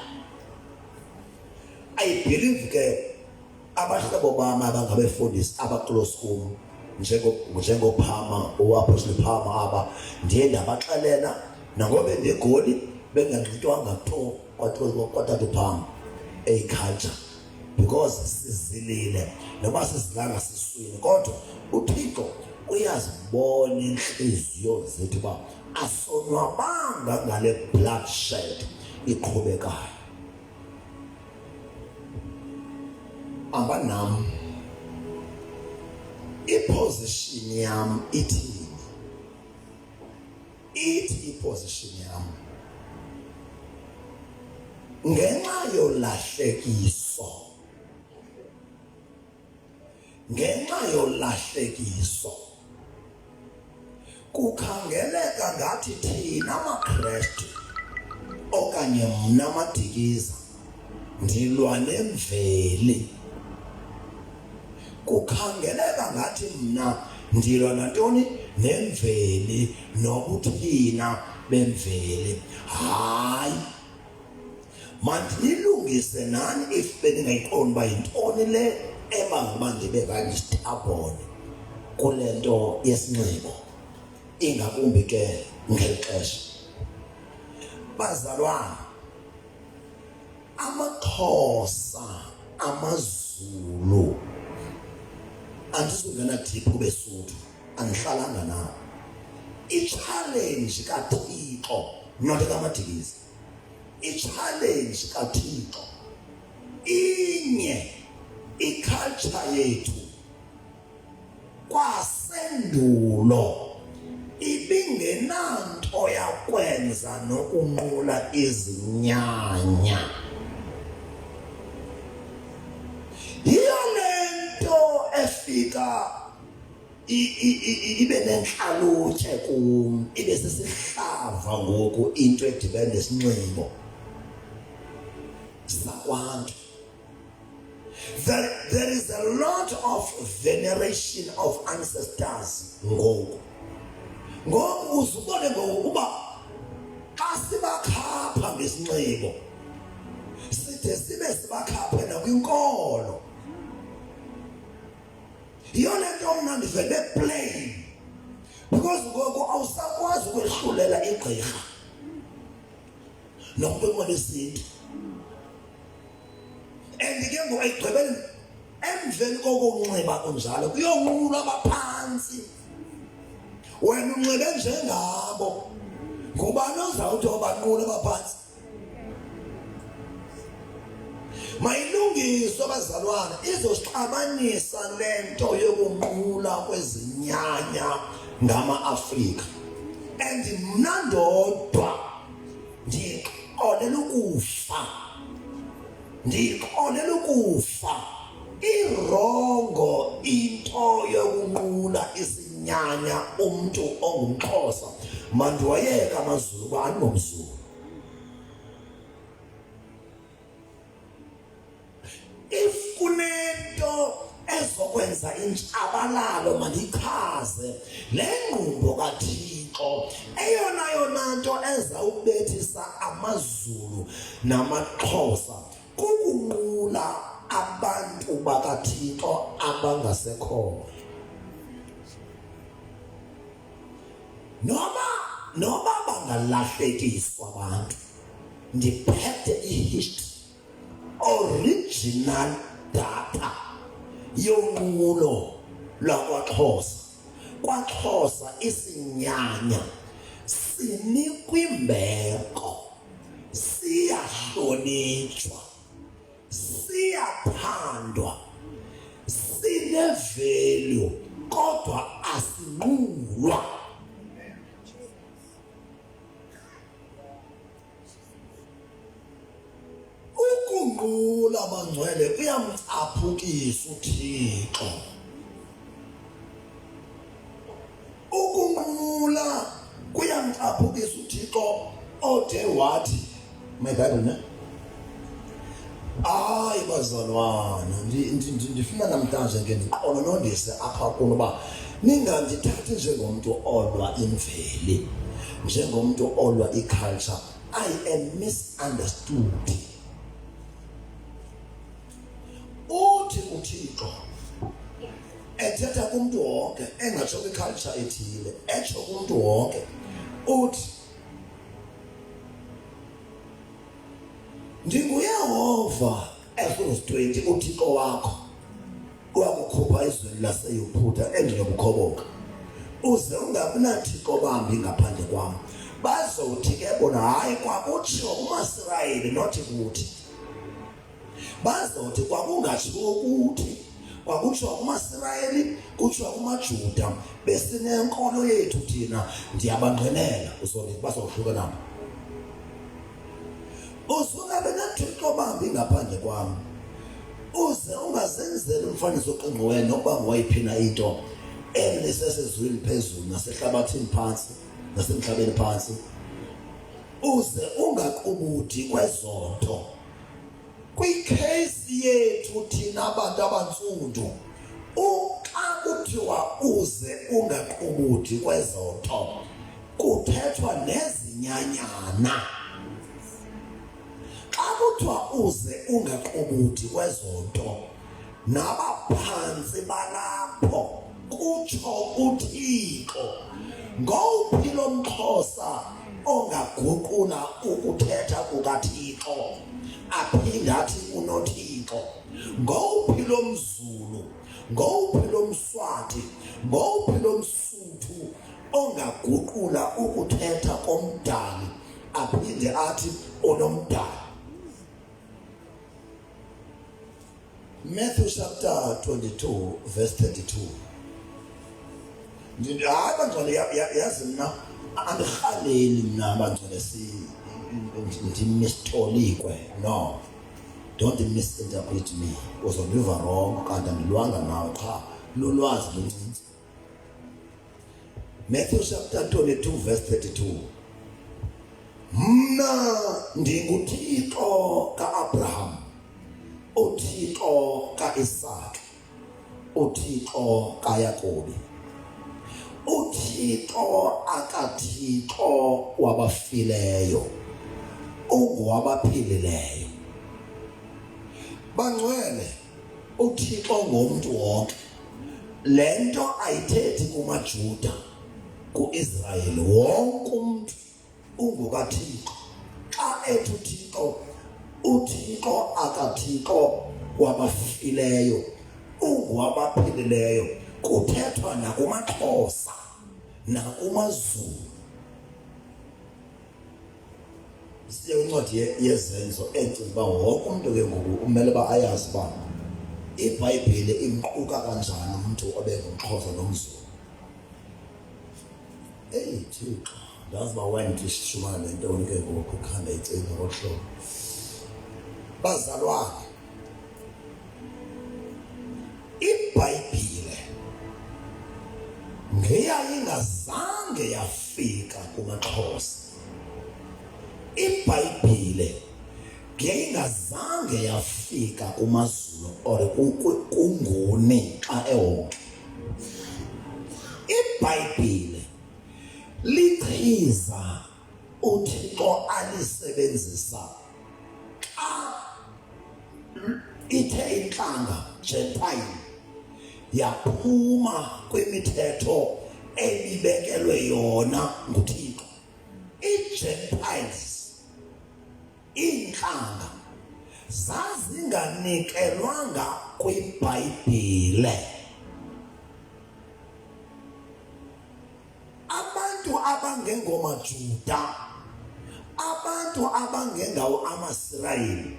I believe ke abahlobo bami abangabefundisi abaclose kum njengophama uApostle Phama, aba ndiye ndabaxelela nangoba bendigoli benganxitywanga to kwatata uphama eyiculture, because sizilile noba sizilanga siswini, kodwa uThixo uyazibona inhliziyo zethu uba asonwabanga ngale bloodshed iqhubekayo. Amba nam, iposition yam ithini? Ithi iposition yam, ngenxa yolahlekiso, ngenxa yolahlekiso kukhangeleka ngathi thina maKrestu okanye mna Madikiza ndilwa nemveli, kukhangeleka ngathi mna ndilwa nantoni? Nemveli nobuthina bemveli. Hayi, mandinilungise nani if beningayiqondi uba yintoni le ebanga uba ndibe kangistubborn kule nto yesinxibo, ingakumbi ke ngeli xesha. Bazalwana, amaXhosa, amaZulu, andizungena deep kubeSuthu, andihlalanga nawo. I-challenge kaThixo, not kaMadikiza, i-challenge kaThixo inye, i-culture yethu kwasendulo ibingenanto yakwenza nokunqula izinyanya. Yiyo lento efika ibe nenhlalutye kum, ibe sisihlava ngoku into edibene nesinxibo sakwantu. There is a lot of veneration of ancestors ngoku. Ngoku uzubone ngoku uba xa sibakhapha ngesinxibo side sibe sibakhaphe nakwinkolo. Yiyo le nto mna ndivele plain, because ngoku awusakwazi ukwehlulela igqirha nomntu onxiba isintu. And ke ngoku ekugqibeleni emveni kokunxiba kunjalo kuyonqulwa abaphantsi. Wena unxibe njengabo. Ngubani ozawuthi obanqula abaphantsi? Mayilungiswe abazalwane izosixabanisa lento yokunqula kwezinyanya ngama-Afrika. And mna ndodwa ndixolela ukufa ndixolela ukufa irongo into yokunqula isinyanya umntu ongumXhosa mandiwayeka amaZulu uba andingomZulu if kunento ezokwenza intshabalalo mandichaze le ngqumbo kaThixo eyona yona nto eza ukubethisa amaZulu namaXhosa kukunqula abantu bakaThixo abangasekhoyo noma noma bangalahlekiswa abantu ndiphethe ihistory original data yonqulo lwakwaXhosa. KwaXhosa isinyanya sinikwa imbeko, siyahlonitshwa, siyathandwa, sinevalue kodwa asinqulwa. Ukunqula abangcwele kuyamcaphukisa uThixo. Ukunqula kuyamcaphukisa uThixo ode wathi my Bible ne hayi bazalwana ndifuna namhlanje ke ndiqononondise apha kuno uba ningandithathi njengomntu olwa imveli njengomntu olwa iculture I am misunderstood. Uthi uThixo ethetha kumntu wonke engatsho kwiculture ethile etsho kumntu wonke uthi ndinguYehova Exodus 20 uThixo wakho wakukhupha ezweni laseYiphutha endinobukhoboka uze ungabi nathixo bambi ngaphandle kwam bazothi ke bona hayi kwakutshiwo kumaSirayeli nothi kuthi bazothi kwakungatshiwo kuthi kwakutshiwa kumaSirayeli kutshiwa kumaJuda besinenkolo yethu thina ndiyabangqinela uzondithi bazohluka nabo Usungabe nathixo bambi ngaphandle kwam. Uze ungazenzeli umfanekiso oqingqiweyo nokuba nguwayiphi na into elisesezulwini phezulu nasehlabathini phantsi nasemhlabeni phantsi. Uze ungaqubudi kwezonto. Kwikheyisi yethu thina bantu abantsundu uxa kuthiwa uze ungaqubudi kwezonto kuthethwa nezinyanyana xa kuthiwa uze ungaqubudi kwezonto nabaphantsi balapho kutsho uThixo ngowuphi lo mXhosa ongaguqula ukuthetha kukaThixo aphinde athi unoThixo ngowuphi lo mZulu ngowuphi lo mSwati ngowuphi lo mSuthu ongaguqula ukuthetha komdali aphinde athi unomdali Matthew chapter 22 verse 32 Ndithi hayi bangcwele yazi mna andirhaleli mna bangcwele si ndimistolikwe no don't misinterpret me uzondiva wrong kanti andilwanga nawe qha lulwazi luncinci Matthew chapter 22 verse 32 Mna ndinguThixo kaAbraham uThixo kaIsaka uThixo kaYakobi uThixo akaThixo wabafileyo ungowabaphilileyo bangcwele uThixo ngomntu wonke Le nto ayithethi kumaJuda, kuIsrayeli, wonke umntu ungokaThixo. Xa ethi uThixo uThixo akaThixo wabafileyo ungowabaphilileyo kuthethwa nakumaXhosa nakumaZulu siye incwadi yezenzo encinga uba wonke umntu ke ngoku umele uba ayazi uba ibhayibhile imquka kanjani umntu obengumxhosa nomzulu eyi thixo ndazi uba wayendishumana le ntoni ke ngoku khanda icinga ngolu hlobo bazalwane iBhayibhile ngeyayingazange yafika kumaXhosa iBhayibhile ngeyingazange yafika kumaZulu or kuNguni xa ewonke iBhayibhile lichiza uThixo alisebenzisa xa ithe intlanga Gentile yaphuma kwimithetho ebibekelwe yona nguThixo iGentiles iintlanga zazinganikelwanga kwiBhayibhile Abantu abangengomaJuda, abantu abangengawo amaSirayeli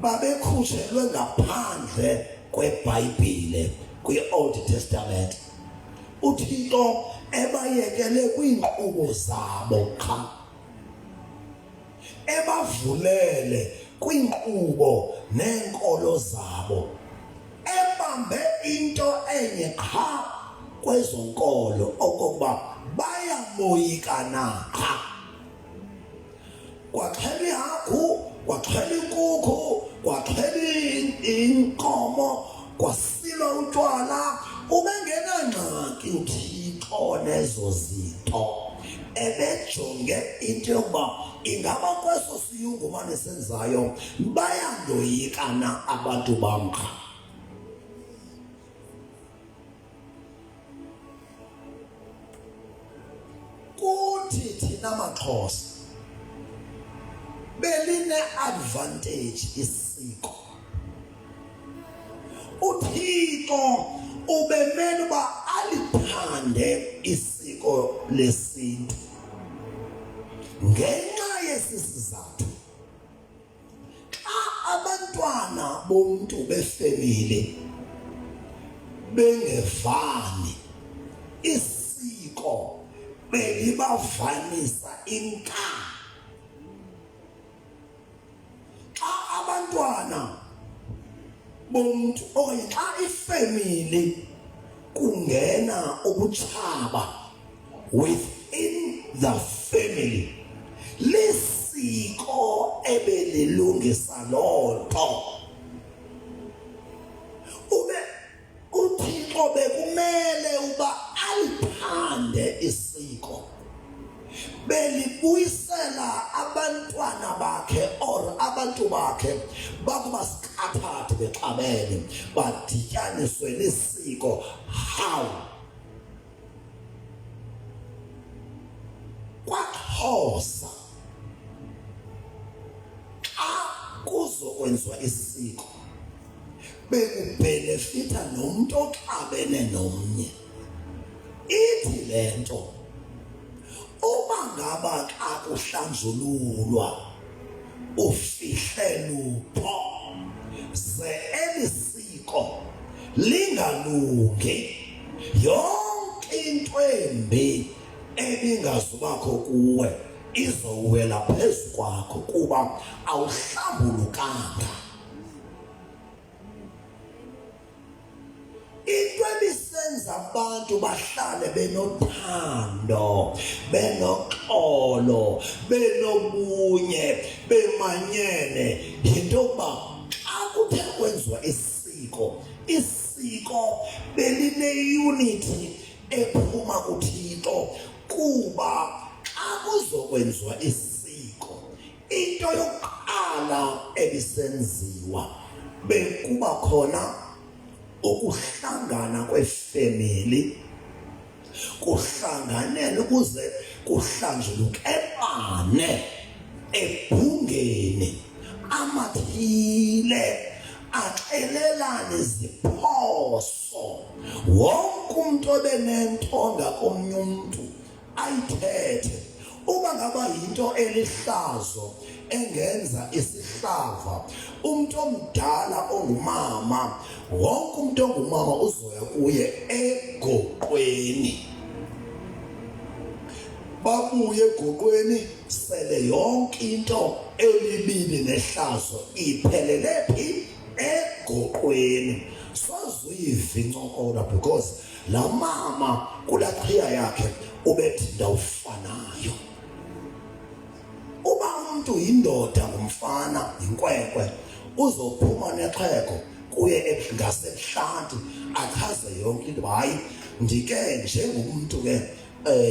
babekhutshelwe ngaphandle kweBhayibhile kwi-Old Testament. UThixo ebayekele kwiinkqubo zabo qha. Ebavulele kwiinkqubo neenkolo zabo. Ebambe into enye qha kwezo nkolo okokuba bayamoyika na qha. Kwaxhelwa ihagu, kwaxhelwa inkukhu, kwaxhelwa inkomo, kwasilwa utywala, ubengenangxaki uThixo nezo zinto. Ebejonge into yokuba ingaba kweso siyungumane senzayo bayandoyika na abantu bam qha. Kuthi thina maXhosa beline-advantage isiko. UThixo ubemele uba alithande isiko lesintu. Ngenxa yesi sizathu xa abantwana bomntu befemili bengevani isiko belibavanisa inkani xa abantwana bomntu okanye xa ifemili kungena ubutshaba within the family lisiko ebelilungisa loo nto ube uThixo bekumele uba alithande isiko belibuyisela abantwana bakhe or abantu bakhe bakuba sikathathe bexabene badityaniswe lisiko how kwaXhosa xa kuzokwenziwa isiko bekubhenefitha nomntu oxabene nomnye ithi le nto uba ngaba xa kuhlanjululwa ufihle lutho ze eli siko lingalungi yonke into embi ebingazubakho kuwe izowela phezu kwakho kuba awuhlambulukanga Into ebisenza abantu bahlale benothando, benoxolo, benobunye, bemanyene yinto yokuba xa kuthe kwenziwa isiko, isiko beline-unity ephuma kuThixo kuba xa kuzokwenziwa isiko Into yokuqala ebisenziwa bekuba khona ukuhlangana kwefemeli kuhlanganele ukuze kuhlanjulukebane ebhungeni. Amathile axelelane iziphoso. Wonke umuntu obenento ngakomnye umuntu ayithethe. Uba ngaba yinto elihlazo engenza isihlava, umuntu omdala ongumama, wonke umuntu ongumama uzoya kuye egoqweni. Babuye egoqweni sele yonke into elibibi nehlazo iphelele phi? Egoqweni. Sozuyiva incokola because la mama kula qhiya yakhe ubethi ndawufanayo. Uba umuntu yindoda, ngumfana, yinkwenkwe, uzophuma nexhego kuye ngasebuhlanti achaze yonke into. Hayi, ndike njengomntu ke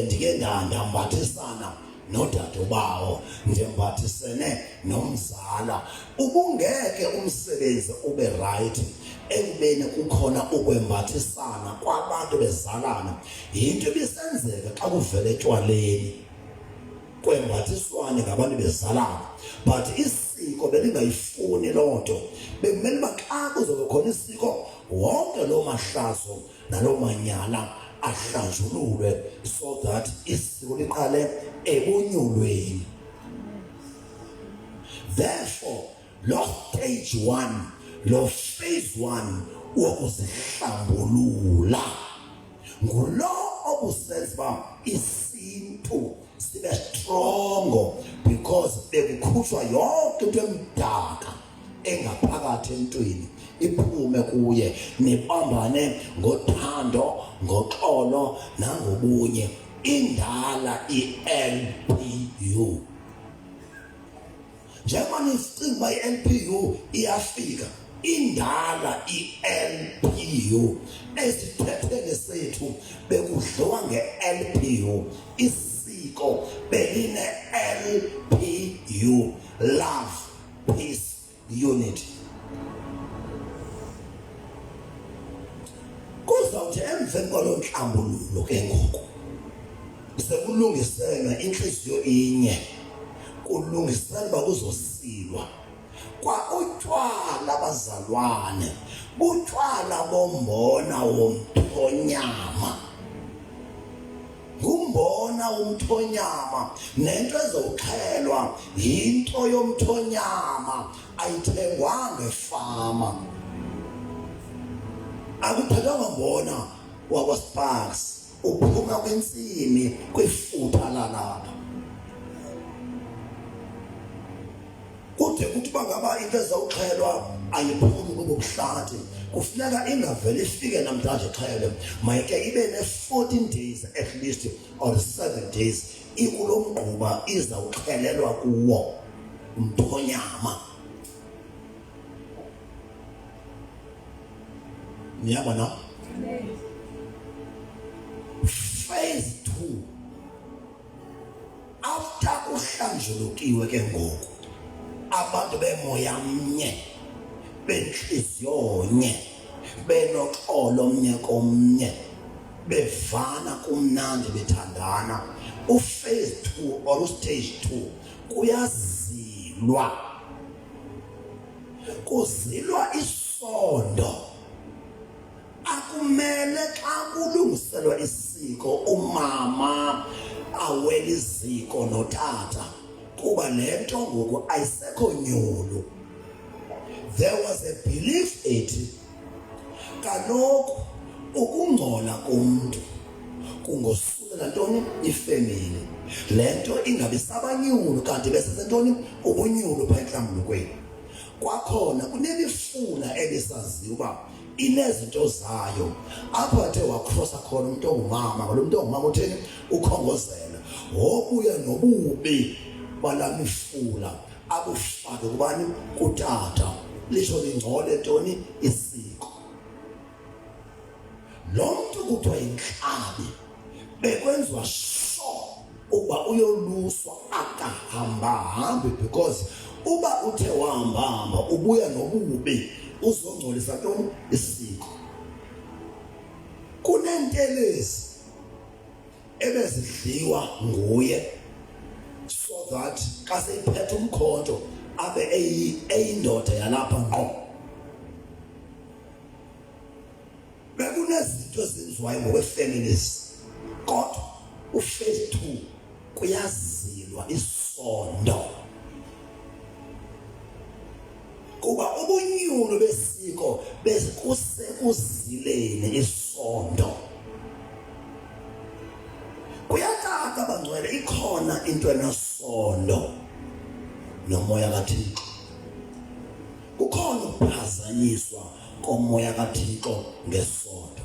ndike ndambathisana nodadobawo, ndembathisene nomzala. Ubungeke umsebenzi ube right ekubeni kukhona ukwembathisana kwabantu bezalana. Yinto ibisenzeka xa kuvele etywaleni, kwembathiswane ngabantu bezalana, but isiko belingayifuni loo nto. Bekumele uba xa kuzobe khona isiko, wonke loo mahlazo naloo manyala ahlanjululwe so that isiko liqale ebunyulweni. Therefore lo stage 1, lo phase 1 wokuzihlambulula ngulo obusenza uba isintu sibe strongo, because bekukhutshwa yonke into emdaka engaphakathi emntwini iphume kuye, nibambane ngothando, ngoxolo nangobunye. Indala iLPU, njengoba nicinga uba i-LPU iyafika, indala i-LPU. Esithetheni sethu bekudliwa nge-LPU, isiko beline-LPU, love, peace, unity. Kuzawuthi emveni kwaloo ntlambululo ke ngoku sekulungiselwa intliziyo inye, kulungiselwa uba kuzosilwa kwa utywala bazalwane, butywala bombona womthonyama, ngumbona womthonyama, nento ezowuxhelwa yinto yomthonyama, ayithengwanga efama, akuthathwanga mbona wakwaSparks, uphuma kwintsimi kwifutha lalapha. Kude kuthi uba ngaba into ezawuxhelwa ayiphumi kubo buhlathi, kufuneka ingavele ifike namhlanje ixhelwe, mayike ibe ne-14 days at least or 7 days ikulo mgquba izawuxhelelwa kuwo umthonyama. Niyabona? Phase 2, after kuhlanjulukiwe ke ngoku, abantu bemoya mnye, benhliziyonye, benoxolo omnye komnye, bevana kumnandi, bethandana, uphase 2 or ustage 2 kuyazilwa, kuzilwa isondo. Akumele xa kulungiselwa isiko umama awele iziko notata, kuba le nto ngoku ayisekho nyulu. There was a belief ethi kaloku ukungcola komntu kungosulela ntoni ifemeli, le nto ingabi sabanyulu, kanti besesentoni ubunyulu phaa entlambulukweni. Kwakhona kunemifula ebesaziwa uba inezinto zayo, apho athe wakrosa khona umuntu ongumama, ngalo muntu ongumama utheni ukhongozela, wobuya nobubi bala mifula abufake kubani, kutata, lisho lingcole ntoni isiko. Lo mntu kuthiwa yinhlabi bekwenziwa sure ukuba uyoluswa, akahambahambi, because uba uthe wahambahamba ubuya nobubi, uzongcolisa ntoni isiko. Kuneentelezi ebezidliwa nguye so that xa seyiphethe umkhonto abe eyindoda yalapha ngqo. Bekunezinto ezenziwayo ngokwefamilies, kodwa uphase 2 kuyazilwa isondo, kuba ubunyulu besiko besekusekuzileni isondo. Kuyacaca bangcwele, ikhona into enosondo nomoya kaThixo. Kukhona ukuphazanyiswa komoya kaThixo ngesondo.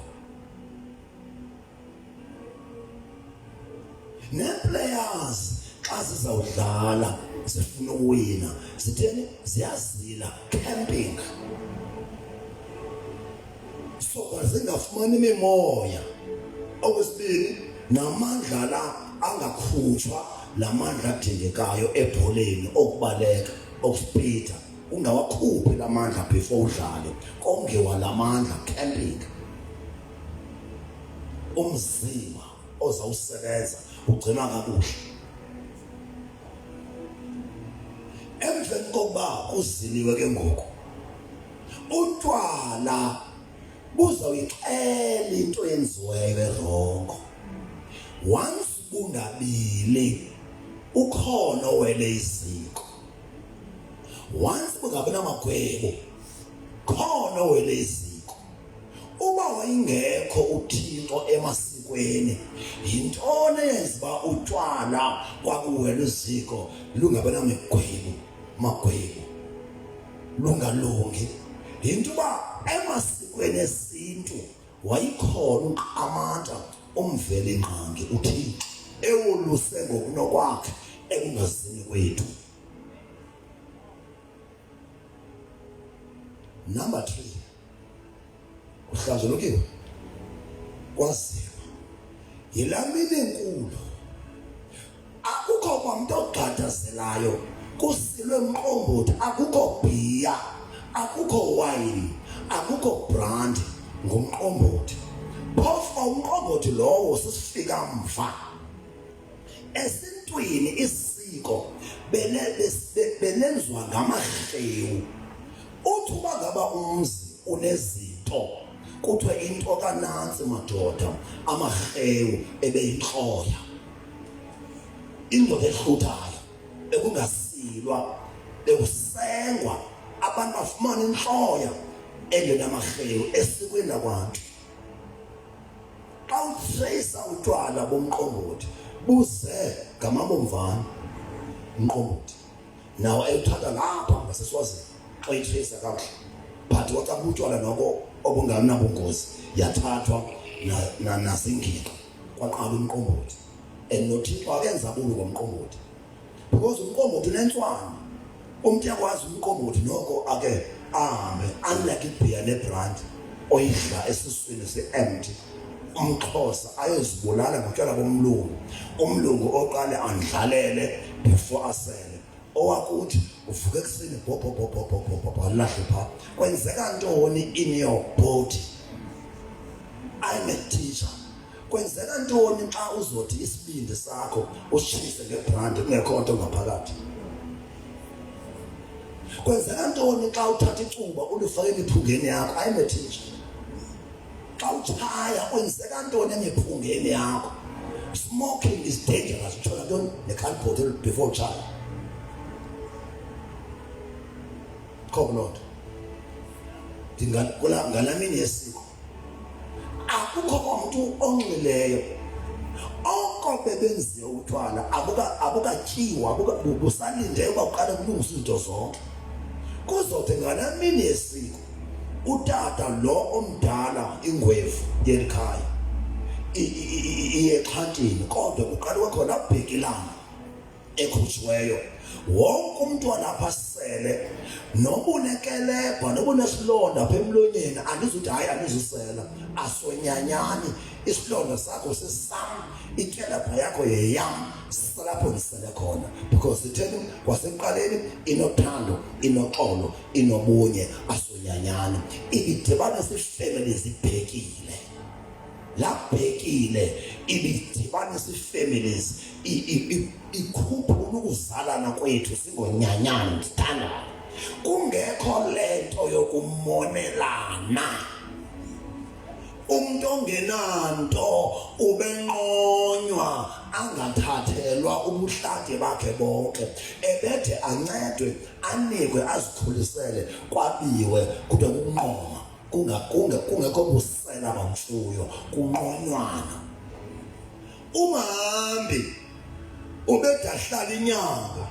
Nee-players xa zizawudlala zifuna ukuwina zitheni? Ziyazila, camping, so zingafumani imimoya. Okwesibini, namandla la angakhutshwa, la mandla adingekayo ebholeni okubaleka, okuspeeda, ungawakhuphi la mandla before udlale, kongiwa la mandla, camping. Umzimba ozawusebenza ugcinwa kakuhle. Emveni kokuba kuziliwe ke ngoku, utywala buzawuyixela into eyenziweyo erongo. Once bungabili, ukhona owele iziko. Once bungabi namagwebo, khona owele iziko. Uba wayengekho uThixo emasikweni, yintoni eyenza uba utywala kwakuwela iziko lungabi namigwebo, magwebo, lungalungi? Yinto uba emasikweni esintu wayikhona uQamata, umveli ngqangi, uThixo ewoluse ngokunokwakhe ekungazini kwethu. Number 3, kuhlanjulukiwe, kwaziwa yilaa mini enkulu, akukho kwamntu ogxadazelayo, kusilwe mqombothi, akukho bhiya, akukho wayini, akukho brandi, ngumqombothi. Phofu umqombothi lowo sisifika mva. Esintwini isiko belenziwa ngamarhewu. Uthi uba ngaba umzi unezinto, kuthiwe into kanantsi madoda, amarhewu ebeyintloya, indoda ehluthayo, bekungasilwa, bekusengwa, abantu bafumana intloya engenamarhewu esikweni lakwantu. Xa utreyisa utywala bomqombothi, buze ngamabomvana. Umqombothi nawo ayewuthatha ngapha ngaseSwazini xa uyitreyisa kakuhle, but wacaba utywala noko obunganabungozi, yathathwa nasingingqi, kwaqala umqombothi. And noThixo akenza bulu ngomqombothi, because umqombothi unentswana, umntu uyakwazi umqombothi noko ake ahambe, unlike ibhiya nebrand oyidla esiswini si-empty. UmXhosa ayozibulala ngotywala bomlungu, umlungu oqale andlalele before asele owakuthi uvuka ekuseni bhobhobhobhobhobhobho alahle phaa. Kwenzeka ntoni in your body? I'm a teacher. Kwenzeka ntoni xa uzothi isibindi sakho usitshise ngebrandi kungekho nto ngaphakathi? Kwenzeka ntoni xa uthatha icuba ulifake emiphungeni yakho? I'm a teacher. Xa utshaya kwenzeka ntoni emiphungeni yakho? Smoking is dangerous. Uthola ntoni ne-cardboard before utshaya? Kho kuloo nto ngalaa mini yesiko akukho kwamntu onxileyo. Oko bebenziwe utywala abukatyiwa, busalinde uba kuqale kulungiswe izinto zonke. Kuzothi ngalaa mini yesiko utata lo omdala, ingwevu yeli khaya, iye exhantini, kodwa kuqale kwakhona abhekilana ekhutshiweyo. Wonke umntu walapha sele noba unekelebha noba unesilonda apha emlonyeni, andizuthi hayi andizusela, asonyanyani. Isilonda sakho sesam, ikelebha yakho yeyam, silapho ndisele khona, because sitheni kwasekuqaleni inothando, inoxolo, inobunye, asonyanyani. Ibidibana sifemeli zibhekile. Labhekile ibidibanisa ii-families, ikhuphula ukuzalana kwethu singonyanyana ndithandana, kungekho lento yokumonelana. Umntu ongenanto ubenqonywa angathathelwa ubuhlanti bakhe bonke, ebethe ancedwe anikwe azikhulisele, kwabiwe kude kukunqoma, kungekho busela bamfuyo, kunqonywana. Umhambi ubedahlala inyanga,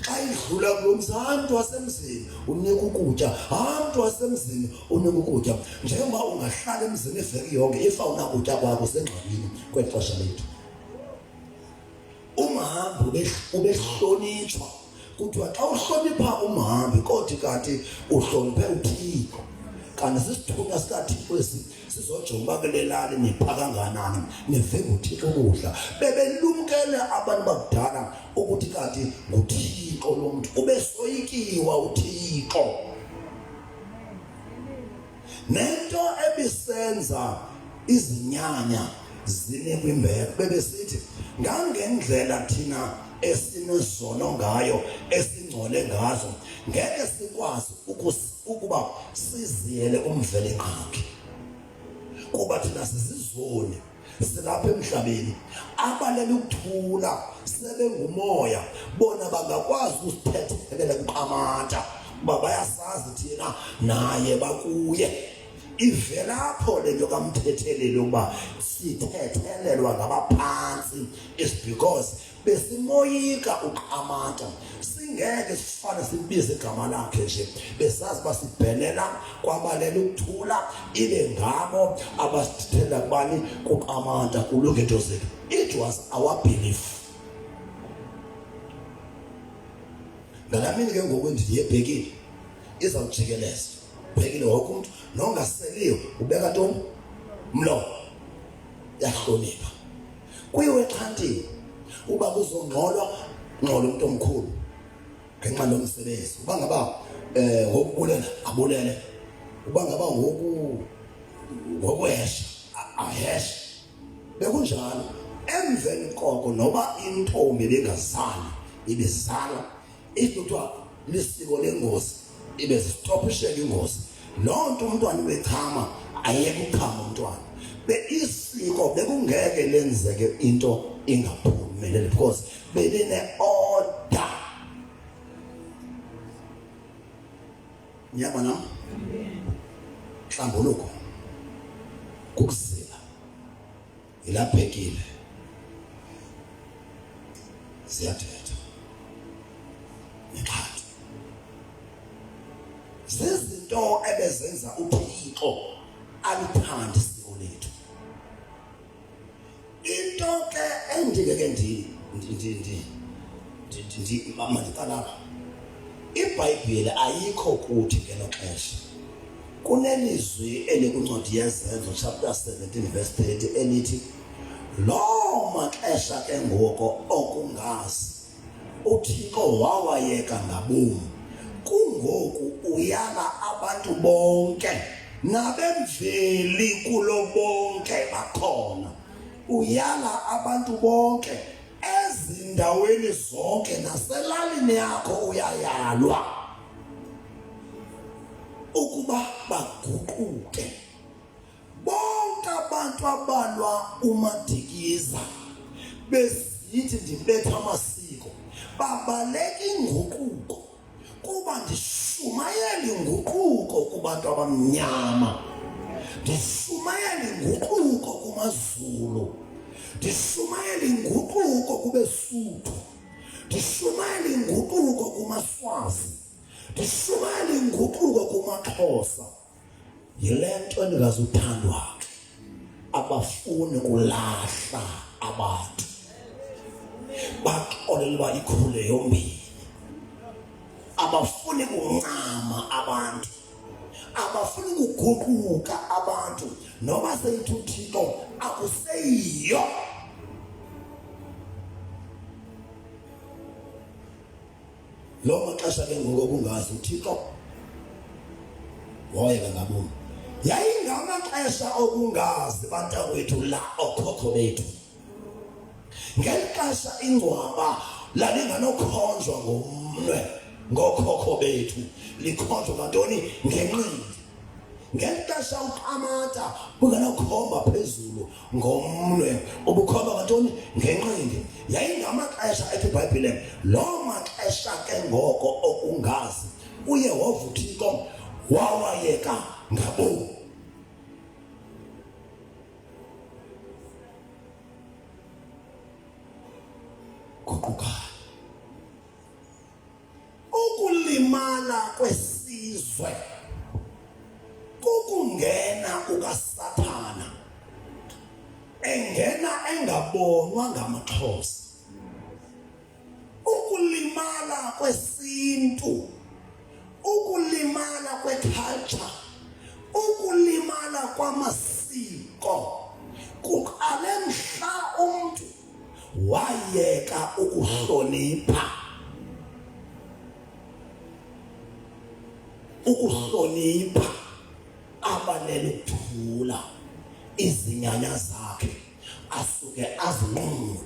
xa idlula kulo mzi, hayi mntu wasemzini unika ukutya, hayi mntu wasemzini unika ukutya. Njengoba ungahlala emzini iveki yonke, if awunakutya kwakho usengxakini kweli xesha lethu. Umhambi ubehlonitshwa, kuthiwa xa uhlonipha umhambi kothi kanti uhloniphe uThixo, kanti sisithunywa sikaThixo esi sizojonga uba kule lali nipha kangakanani, nivimba uThixo ukudla. Bebelumkele abantu bakudala ukuthi kanti nguThixo lo mntu, ubesoyikiwa uThixo. Nento ebisenza izinyanya zinikwa imbeko, bebesithi ngangendlela thina esinezono ngayo, esingcole ngazo, ngeke sikwazi ukuba siziyele uMvelinqangi, kuba thina sizizoni silapha emhlabeni. Abalele ukuthula sebengumoya bona bangakwazi ukusithethelela kuQamata, kuba bayasazi thina naye bakuye. Ivelapho le nto kamthetheleli ukuba sithethelelwa ngabaphantsi is because besimoyika uQamata, singeke sifane sibize igama lakhe nje, besazi uba sibhenela kwabalela ukuthula, ibe ngabo abasithethela kubani, kuQamata, kulunge into zethu. It was our belief. Ngalaa mini ke ngoku ndiyebhekile izawujikeleza, bhekile wonke umntu nongaseliyo ubeka ntoni mlomo, yahlonipha. Kuyiwe exhantini uba kuzongxolwa, ngxola umuntu omkhulu ngenxa lomsebenzi, uba ngaba ngokubulela abulele, uba ngaba ngokuhesha aheshe. Bekunjalo emveni koko, noba intombi ibingazali ibizala, if kuthiwa lisiko lengozi ibe zistopisheka ingozi loo nto, umntwana ubechama ayeke ukuchama umntwana. Isiko bekungeke lenzeke into ingaphumeleli because beline-order. Niyabona nam ntlambuluko kukuzila ilaphekile, ziyathetha nexhanti, zizinto ebezenza uThixo alithande isiko lethu. Into ke endingeke ndi ndi ndi ndi mandiqala apha, iBhayibhile ayikho kuthi ngelo xesha. Kunelizwi elikwincwadi yeZenzo chapter 17 verse 30 elithi loo maxesha ke ngoko okungazi uThixo wawayeka ngabom, kungoku uyala abantu bonke nabemveli kulo bonke bakhona, uyala abantu bonke ezindaweni zonke naselalini yakho uyayalwa ukuba baguquke bonke abantu abalwa uMadikiza besithi ndibetha amasiko, babaleka inguquko, kuba ndishumayela inguquko kubantu abamnyama, ndishumayela inguquko kumaZulu, ndishumayela inguquko kubeSuthu, ndishumayela inguquko kumaSwazi, ndishumayela inguquko kumaXhosa. Yile nto endingazuthandwa ke, abafuni kulahla abantu, baxolela uba ikhule yombini, abafuni kuncama abantu, abafuni kuguquka abantu, noba seyithi uThixo akuseyiyo. Loo maxesha ke ngoku okungazi uThixo wayeka ngabom. Yayingamaxesha okungazi bantakwethu la okhokho bethu. Ngeli xesha ingcwaba lalinganokhonjwa ngomnwe ngokhokho bethu, likhonjwa ngantoni? Ngenqindi. Ngeli xesha uqamata bungenokhomba phezulu ngomnwe, ubukhomba ngantoni? Ngenqindi. Yayingamaxesha ethi iBhayibhile loo maxesha ke ngoko okungazi uYehova uThixo wawayeka ngabomi. Guqukayo. Ukulimala kwesizwe kukungena kukaSathana engena engabonwa ngamaXhosa. Ukulimala kwesintu, ukulimala kweculture, ukulimala kwamasiko kuqale mhla umntu wayeka ukuhlonipha ukuhlonipha abalele ukuthula izinyanya zakhe asuke azinqule.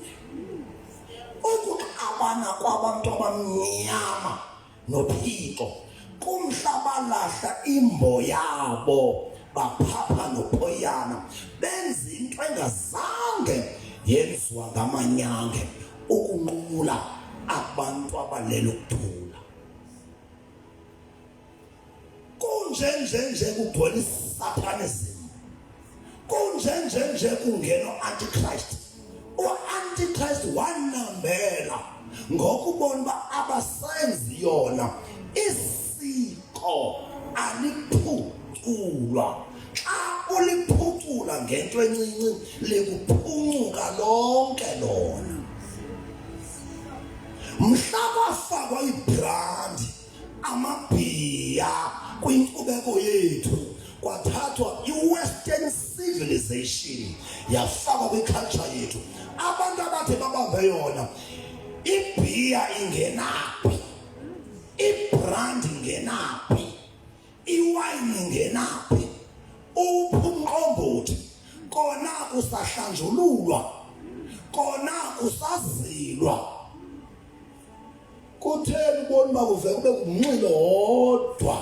Ukuxabana kwabantu abamnyama noThixo kumhla balahla imbo yabo baphapha nophoyana benza into engazange yenziwa ngamanyange ukunqula abantu abalele ukuthula. Kunje nje nje kugcwele isatanism, kunje nje nje kungena u-antichrist. U-antichrist wanambela ngokubona uba abasenzi yona isiko aliphuculwa. Xa uliphucula ngento encinci likuphuncuka lonke lona. Mhla kwafakwa ibrandi amabhiya kwinkcubeko yethu kwathathwa i-western civilization yafakwa kwiculture yethu, abantu abathe babambe yona ibhiya ingenaphi, ibrand ingenaphi, iwayini ingenaphi, uphi umqombothi, kona kusahlanjululwa, kona kusazilwa. Kutheni ubona uba kuve kube ngumnxilo wodwa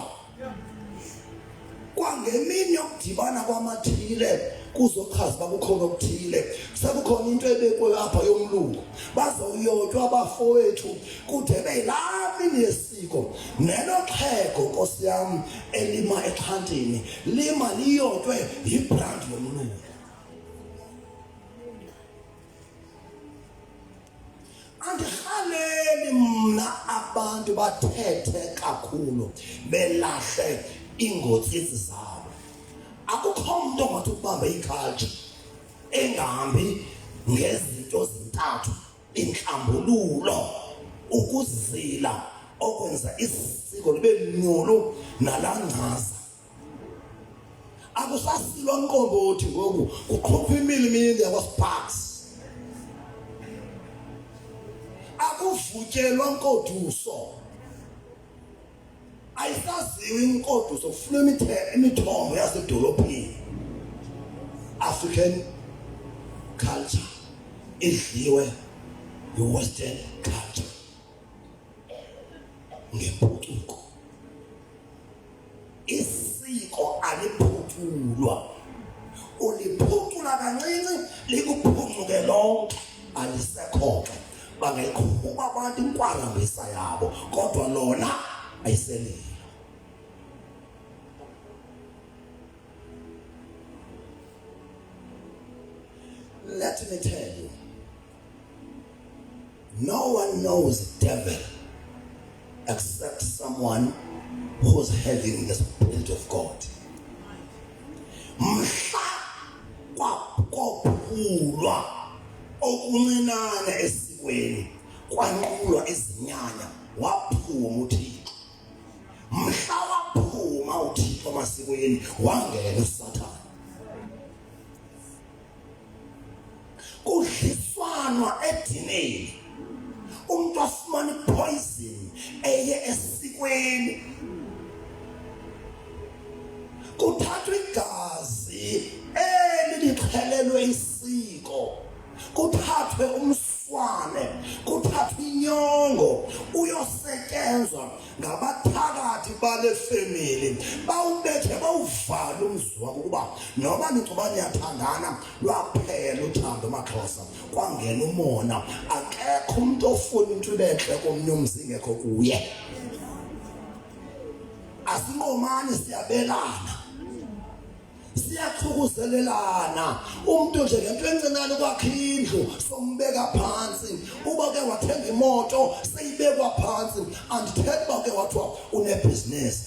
kwangemini yokudibana kwamathile kuzochaza uba kukhona okuthile, sekukhona into ebekwe apha yomlungu, bazowuyotywa abafowethu kude beyilaa mini yesiko. Nelo xhego nkosi yam elima exhantini lima liyotywe yibrandi yomlungu. Andirhaleli mna abantu bathethe kakhulu belahle iingotsitsi zabo. Akukho mntu ongathi ukubamba iculture engahambi ngezinto zintathu, inhlambululo, ukuzila okwenza isiko libe nyulu nalangcaza. Akusasilwa mqombothi ngoku, kuqhuqhwa imilimili yakwaSparks. Akuvutyelwa nkoduso, ayisaziwa inkoduso, kufunwa imithombo yasedolophini. African culture idliwe yi-Western culture ngempucuko. Isiko aliphuculwa, uliphucula kancinci likuphuncuke lonke, alisekho ke. Bangayiqhuba abantu inkwalambisa yabo, kodwa lona ayiselilo. Let me tell you, no one knows the devil except someone who's having the Spirit of God. Mhla kwaphulwa okuncinane esikweni kwanqulwa izinyanya, waphuma uThixo. Mhla waphuma uThixo emasikweni wangena uSathane. Kudliswanwa edineni, umuntu afumana ipoison eye esikweni, kuthathwa igazi. Kuthathelwe isiko, kuthathwe umswane, kuthathwe inyongo, uyosetyenzwa ngabathakathi bale family, bawubethe bawuvale umzi wakho ukuba noba nicuba niyathandana, lwaphela uthando maXhosa, kwangena umona. Akekho umuntu ofuna into ibentle komnye umzi ingekho kuye. Asinqomani, siyabelana, siyachukuzelelana. Umuntu nje ngento encinane kwakhe indlu sombeka phansi, uba ke wathenga imoto seyibekwa phansi, andithethi uba ke wathiwa unebhizinesi.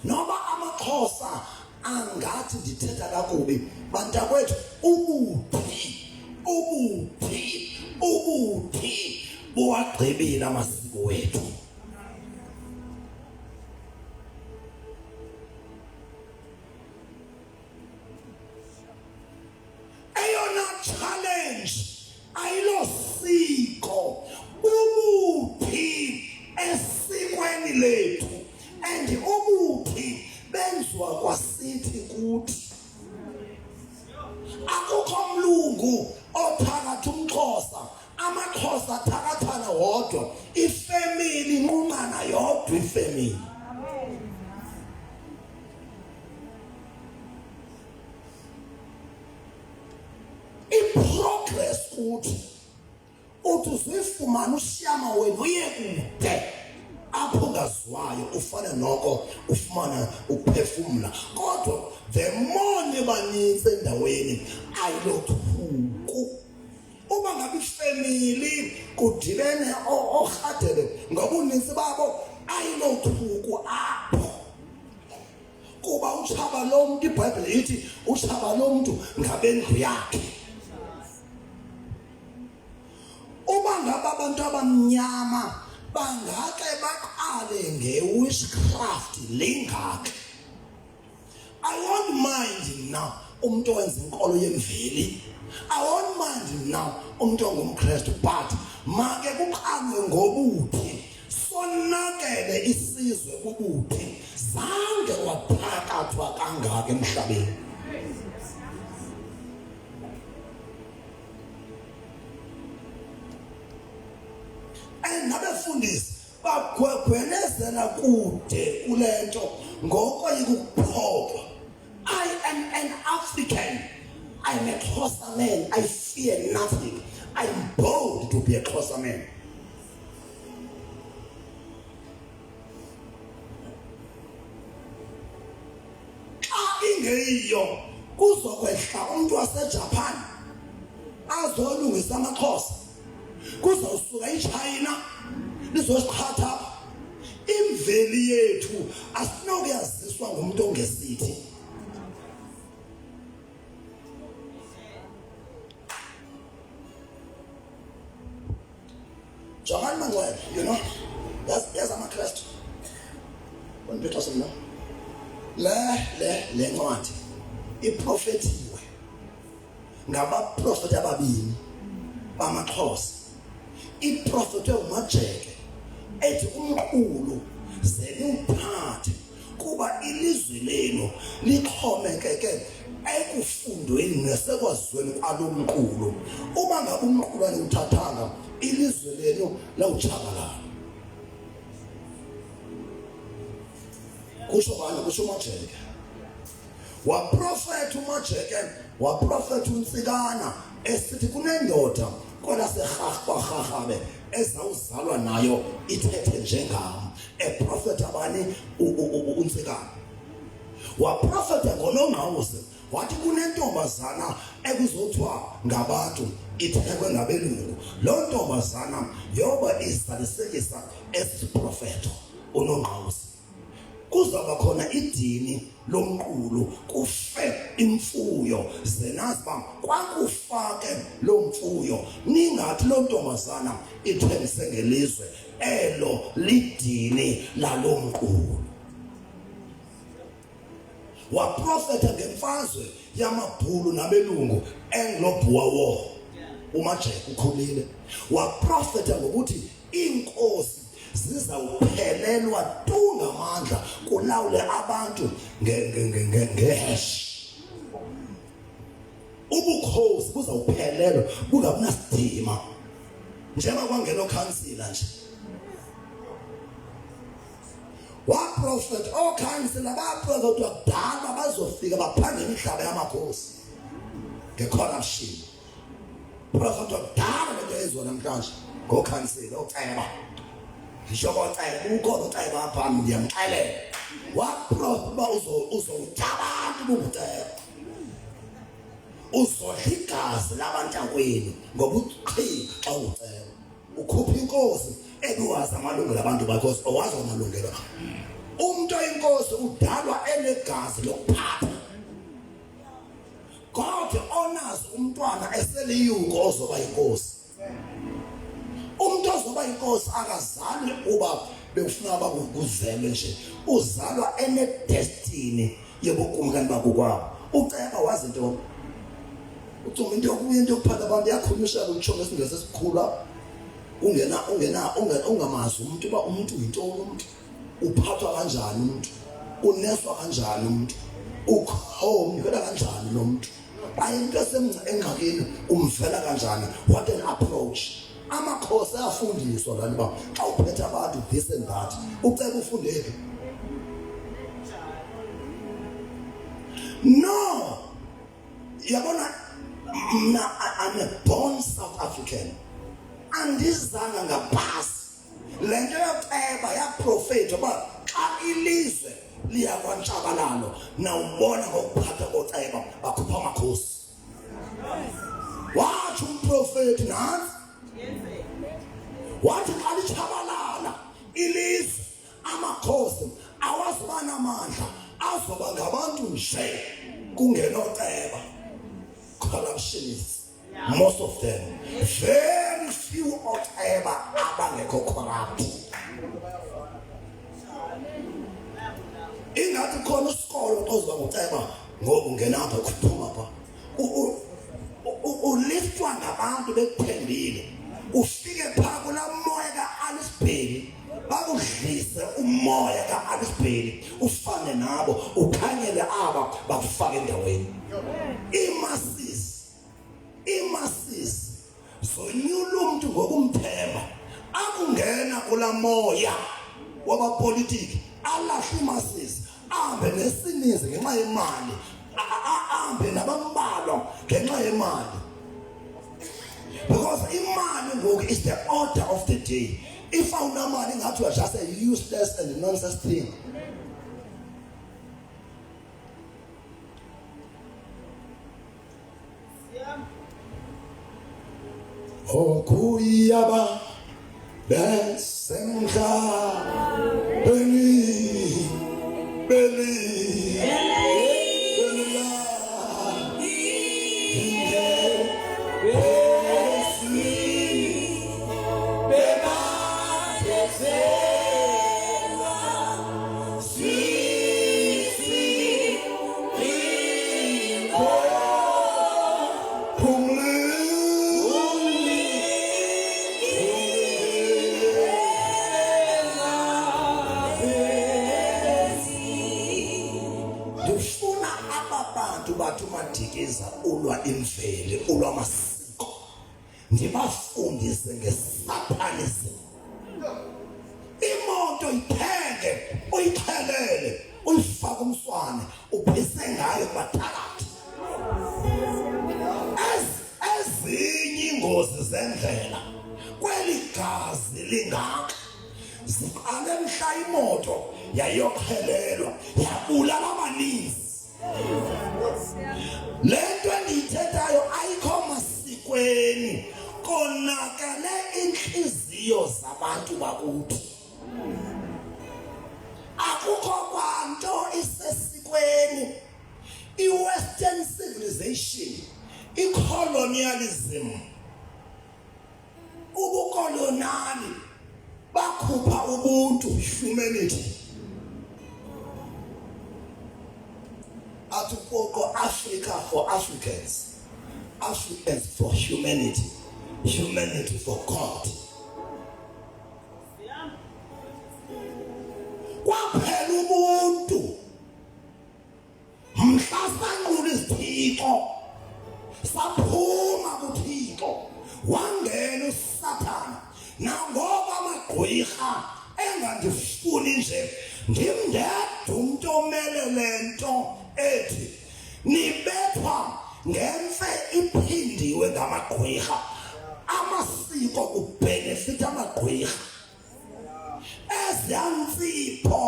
Noba amaXhosa angathi ndithetha kakubi, bantakwethu, ubuthi ubuthi ubuthi buwagqibile amasiko wethu. Eyona challenge ayilosiko, ubuthi esikweni lethu, and ubuthi benziwa kwasithi kuthi. Akukho mlungu othakatha umXhosa, amaXhosa athakathana wodwa, ifemili inqunqana yodwa ifemili. I-progress kuthi uthi uzuyifumana ushiyama wena uye kude apho ungaziwayo, ufane noko ufumana ukuphefumla, kodwa the more nibanintsi endaweni ayilothuku. Uba ngabe ifemili kudibene oorhadebe ngobuninzi babo, ayilothuku apho, kuba utshaba lomntu, iBhayibhile ithi utshaba lomntu ngabendlu yakhe. Uba ngaba abantu abamnyama bangake baqale nge-witchcraft lingake, I won't mind mna umuntu owenza inkolo yemveli, I won't mind mna umuntu ongumKristu, but make kuqalwe ngobuthi. Sonakele isizwe bubuthi, zange waphakathwa kangaka emhlabeni. And nabefundisi bagwegwelezela kude kule nto ngokoyika ukuphoxwa. I am an African, I'm a Xhosa man, I fear nothing, I'm bold to be a Xhosa man. Xa ingeyiyo kuzokwehla umuntu waseJapan azolungisa amaXhosa, kuzawusuka iChina lizosiqhatha apha. Imveli yethu asinokuyaziswa ngumuntu ongesithi. Jongani mangcwele, you know, yazi amaKristu undiphetha mna le ncwadi iprofethiwe ngabaprofeti ababini bamaXhosa. Iprofethwe uMajeke ethi umqulu ze niwuphathe kuba ilizwi lenu lixhomekeke ekufundweni nasekwazweni kwalo mqulu. Uba ngabe umqulu aniwuthathanga, ilizwe lenu lawutshabalala. Kusho bani? Kusho uMajeke. Waprofetha uMajeke, waprofetha uNtsikana esithi kunendoda kwelaserharharhabe ezawuzalwa nayo ithethe njengam. Eprofetha bani? uNtsikana. Waprofetha ngoNongqawuse wathi kunentombazana ekuzothiwa ngabantu ithekwe ngabelungu, loo ntombazana yoba izalisekisa esi siprofetho uNongqawuse. Kuzawuba khona idini lomqulu, kufe imfuyo, ze nazi uba kwakufake loo mfuyo, ningathi loo ntombazana ithengise ngelizwe elo lidini laloo mqulu. Waprofetha ngemfazwe yamabhulu nabelungu, Anglo-Boer War. UMajeke ukhulile waprofetha ngokuthi iinkosi zizawuphelelwa tu ngamandla, kulawule abantu ngehash. Ubukhosi buzawuphelelwa bungabunasidima njengoba kwangena okhansila nje. Waprofetha okhansila baprofetha kudala bazofika baphange imihlaba yamakhosi nge-corruption. Profetha kudala lento eyenziwa namhlanje ngokhansila oceba. Ngisho koceba ukhona uceba apha ngiyamxelela. Waprofetha uba uzowutha abantu bunguceba. Uzodla igazi labantakwenu ngoba uqhinga xa uceba. Ukhupha inkosi ebiwazi amalungelo abantu bakho owazi amalungelo. Umuntu oyinkosi udalwa enegazi lokuphatha. God honors umntwana eseliyuko ozoba inkosi. Umuntu ozoba inkosi akazalwe uba bekufuna uba kuzelwe nje, uzalwa ene destiny yobukumkani bakokwabo. Uceba wazi ntoni? Ucuma into yokubuya into yokuphatha abantu yakhulumisha utsho ngesingesi esikhulu apha. Ungena ungena ungamazi umuntu uba umuntu yintoni umuntu. Uphathwa kanjani umuntu? Uneswa kanjani umuntu? Ukhomvela kanjani lo muntu? Xa into engxakini umvela kanjani? What an approach. Amakhosi ayafundiswa lana uba xa uphethe abantu this and that. Uceba ufundephi? No. Yabona mna I'm a born South African. Andizanga ngapasi. Le nto yoceba yaprofetha uba xa ilizwe liya kwantshabalalo nawubona ngokuphatha koceba bakhupha amakhosi. Watsho umprofethi nantsi. Wathi xa litshabalala ilizwe amakhosi awazuba namandla azoba ngabantu nje kungenoceba. Corruptionists. Most of them, very few oceba abangekho corrupt. Ingathi khona isikolo ozoba nguceba ngoku ungena apha kuphuma pha. Uliftwa ngabantu bekuthembile. Ufike pha kulaa moya ka-Alice Bailey bakudlise umoya ka-Alice Bailey ufane nabo ukhanyele aba bakufake endaweni. Imasisi imasisi zonyula umuntu ngokumthemba akungena kula moya wabapolitiki alahle imasisi ahambe nesininzi ngenxa yemali ahambe nabambalwa ngenxa yemali because imali ngoku is the order of the day. If awunamali ngathi you are just a useless and nonsense thing. Okuyaba besemhlabeni beli Ndifuna aba bantu bathi uMadikiza ulwa imveli ulwa amasiko ndibafundise ngesatanism. Imoto ithenge uyixhelele uyifake umswane uphise ngayo kubathakathi. Ezinye ingozi zendlela kweli gazi lingaka ziqale mhla imoto yayoxhelelwa yabulala abaninzi. Le nto endiyithethayo ayikho masikweni, konakele intliziyo zabantu bakuthi. Akukho kwanto isesikweni. I-Western civilization, i-colonialism, ubukolonali bakhupha ubuntu, humanity. Athi uPoqo, Africa for Africans, Africans for humanity, humanity for God. Kwaphela ubuntu mhla sanqula izithixo. Ndim ndedwa umntu omele le nto ethi nibethwa ngemfe iphindiwe ngamagqwirha. Amasiko kubhenefitha amagqwirha. Eziya ntsipho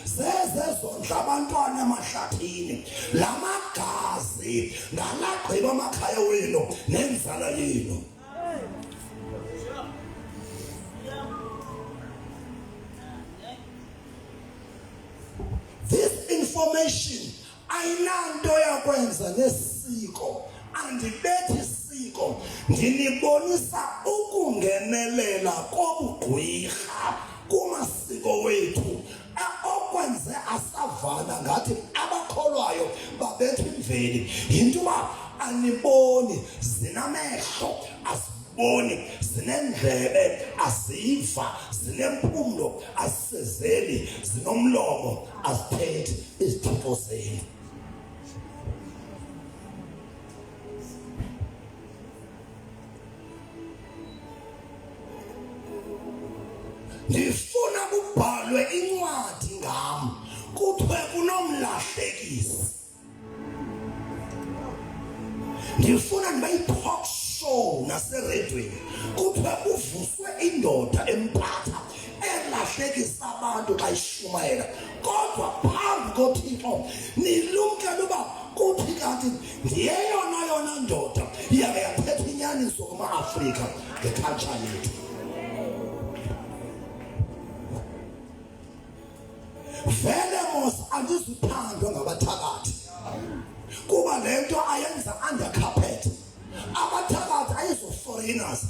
zezezondla abantwana emahlathini. La magazi ngalagqiba amakhaya wenu nenzala yenu. This information ayinanto yakwenza nesiko, andibethi siko, ndinibonisa ukungenelela kobugqwirha kumasiko wethu okwenze asavana ngathi abakholwayo babetha imveli. Yinto uba aniboni, zinamehlo aziboni, zinendlebe aziva, zinempumlo azisezeli, zinomlomo azithethi izithixo zenu. Ndifuna kubhalwe incwadi ngam kuthiwe kunomlahlekisi. Ndifuna ndibe yi-talk show naseredweni kuthiwe kuvuswe indoda empatha elahlekisa abantu xa ishumayela, kodwa phambi koThixo nilumkele uba kuthi kanti ndiyeyona yona ndoda yake yathetha inyaniso kuma-Afrika ngeculture yethu. Vele mos andizuthandwa ngabathakathi kuba le nto ayenza under carpet. Abathakathi ayizo foreigners,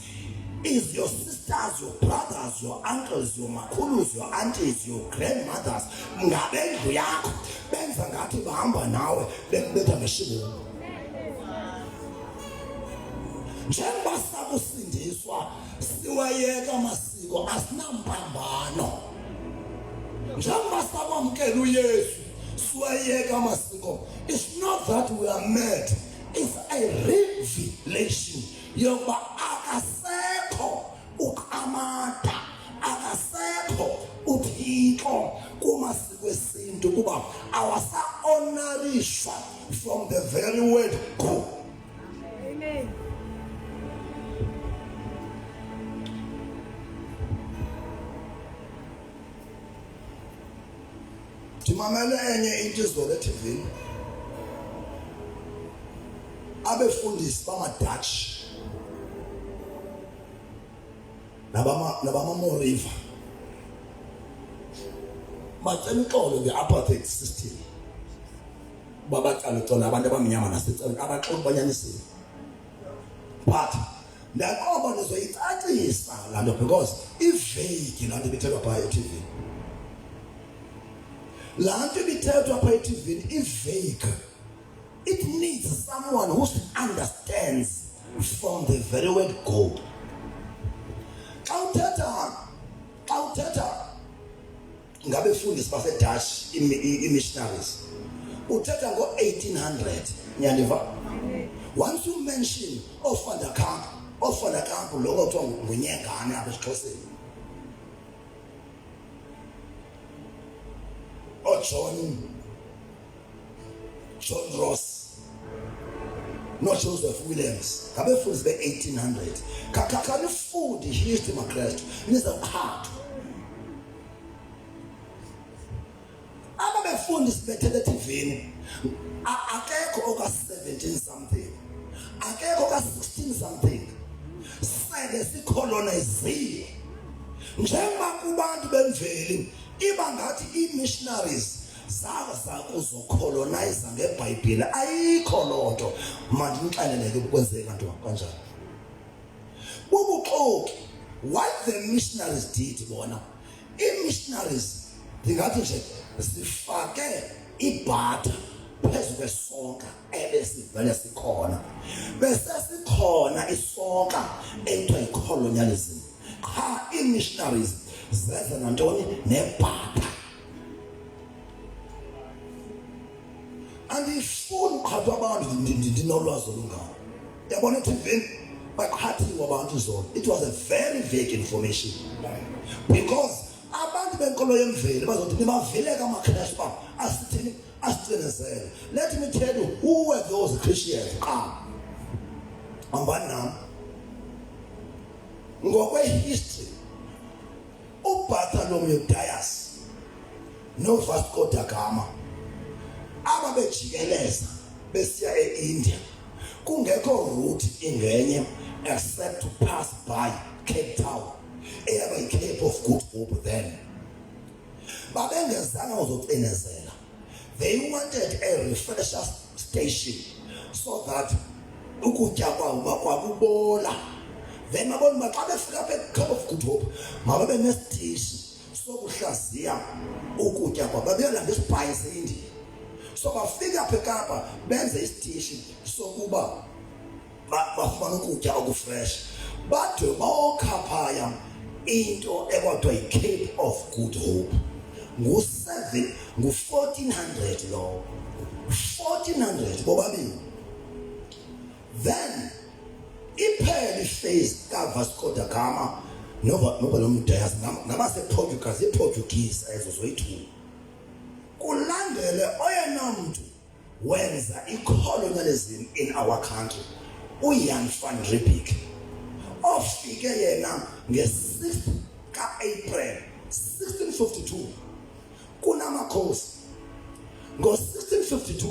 is your sisters, your brothers, your uncles, your makhulus, your aunties, your grandmothers, ngabendlu yakho benza ngathi bahamba nawe bekubetha ngeshibuko. Njengoba sakusindiswa siwayeka amasiko, asinampambano. Njengoba sakwamkela uYesu siwayeka amasiko. It's not that we are mad, it's a revelation yokuba akasekho uQamata, akasekho uThixo kumasiko esintu, kuba awasa-honorishwa from the very word go. Amen. Ndimamele enye into izolo eTV. Abefundisi bama-Dutch nabama-Moriva bacela uxolo nge-apartheid system. Babacala uxolo abantu abamnyama nasecaleni, abaxoli banyanisile. But ndaqoba ndizoyicacisa laa nto because iveyigi laa nto ibithethwa phaa e-TV. Laa nto ibithethwa phaa e-TV iveyigi. It needs someone who understands from the very word go. Xa uthetha ngabefundisi baseDutch, i-missionaries, uthetha ngo-1800, nyandiva? Once you mention ooVan der Kamp, ooVan der Kamp lo kuthiwa nguNyengane apha esiXhoseni, ooJohn John Ross noJoseph Williams ngabefundisi be-1800. Khanifunde history maKrestu, niza kuqhathwa. Aba befundisi bethetha ethivini akekho oka-17 something, akekho oka-16 something, sele sikholoniziwe. Njengoba kubantu bemveli iba ngathi ii-missionaries zaza kuzokholoniza ngeBhayibhile, ayikho loo nto. Mandinixelele ke ukwenzeka nto kanjani. Bubuxoki. What the missionaries did bona, ii-missionaries ndingathi nje zifake ibhatha phezu kwesonka ebesivele sikhona. Besesikhona isonka ekuthiwa yi-colonialism, qha ii-missionaries zeza nantoni? Nebhatha. Andifuni uqhathwa abantu, ndinolwazi olungako. Yabona ethivini baqhathiwe abantu izolo. It was a very vague information because abantu benkolo yemveli bazothi nibavile kamaKristu uba asithini asicinezele. Let me tell you who were those Christians qala. Hambani nam. Ngokwe-history uBartholomew Dias noVasco da Gama ababejikeleza besiya e-India kungekho route ingenye except to pass by Cape Town eyaba yi-Cape of Good Hope then. Babengezanga uzocinezela, they wanted a refresher station so that ukutya kwabo kwakubola. Then babona uba xa befika apha eCape of Good Hope mababe nesitishi sokuhlaziya ukutya kwabo, babeyolanda isibhayi seIndiya. So bafika apha eKapa benze isitishi sokuba bafumana ukutya okufresh, bade bokha phaya into ekwathiwa yi-Cape of Good Hope. Ngu-7 ngu-1400 lowo, 1400 bobabili. Then iphele iphase kaVasco da Gama noBartholomew Dias ngabasePortugal, ziiPortuguese ezo zoyi-two. Kulandele oyena mntu wenza i-colonialism in our country, uJan van Riebeeck, ofike yena nge-6 ka-April 1652 kunamakhosi. Ngo-1652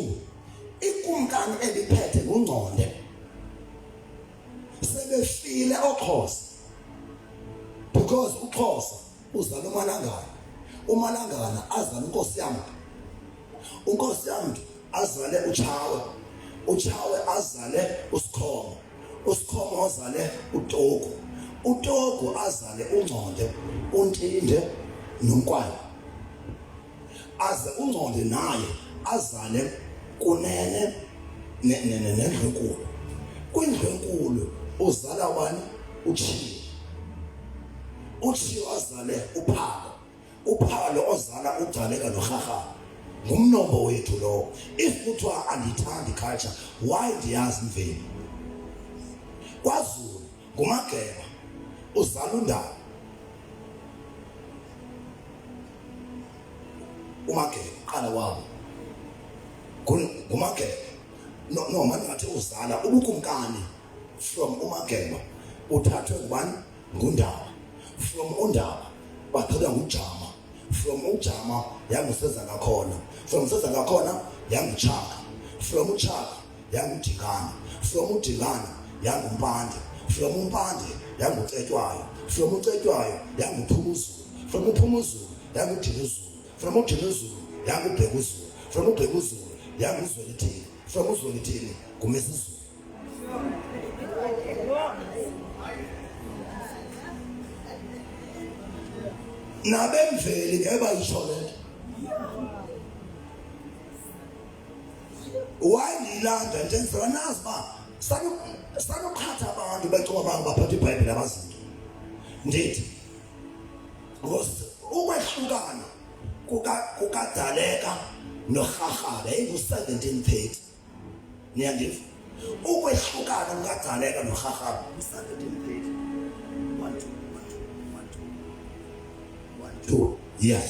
ikumkani eliphethe nguNgconde, sebefile oXhosa, because uXhosa uzala uMalangana, uMalangana azala uNkosi yam, uNkosi yam azale uTshawe, uTshawe azale uSikhomo, uSikhomo azale uTogu, uTogu azale uNgconde, uNtinde noNkwayi, aze uNgconde naye azale Kunene nendlunkulu. Kwindlu enkulu uzala ubani? UTshiwo. UTshiwo azale uPhalo, uPhalo ozala uGcaleka noRharhabe. Ngumnombo wethu lowo. If kuthiwa andiyithandi culture, why ndiyazi imveli? KwaZulu nguMageba uzala uNdaba, uMageba qala wabo nguMageba. No, no mani ngathi uzala ubukumkani from uMageba uthathwe ngubani? NguNdaba. From uNdaba bathathwa nguJama, from uJama yanguSenzangakhona, from Senzangakhona yanguChaka, from uChaka yanguDingana, from uDingana yanguMpande, from uMpande yanguCetshwayo, from uCetshwayo yanguPhumuzulu, from uPhumuzulu yanguDinuzulu, from uDinuzulu yanguBhekuzulu, from uBhekuzulu yanguZwelithini, from uZwelithini nguMisizulu. Nabemveli ngeke bayisho lento. Why ndiyilanda nje? Ndizela nazi uba sanuqhatha abantu becoba abantu baphatha iBhayibhile abazinto. Ndithi ukwehlukana kukaDaleka noRharhabe yayingu-1730. Niyandiva? Ukwehlukana kukaGcaleka noRharhabe ngu-1730. 1 2 1 2 1 2 1 2. Yes,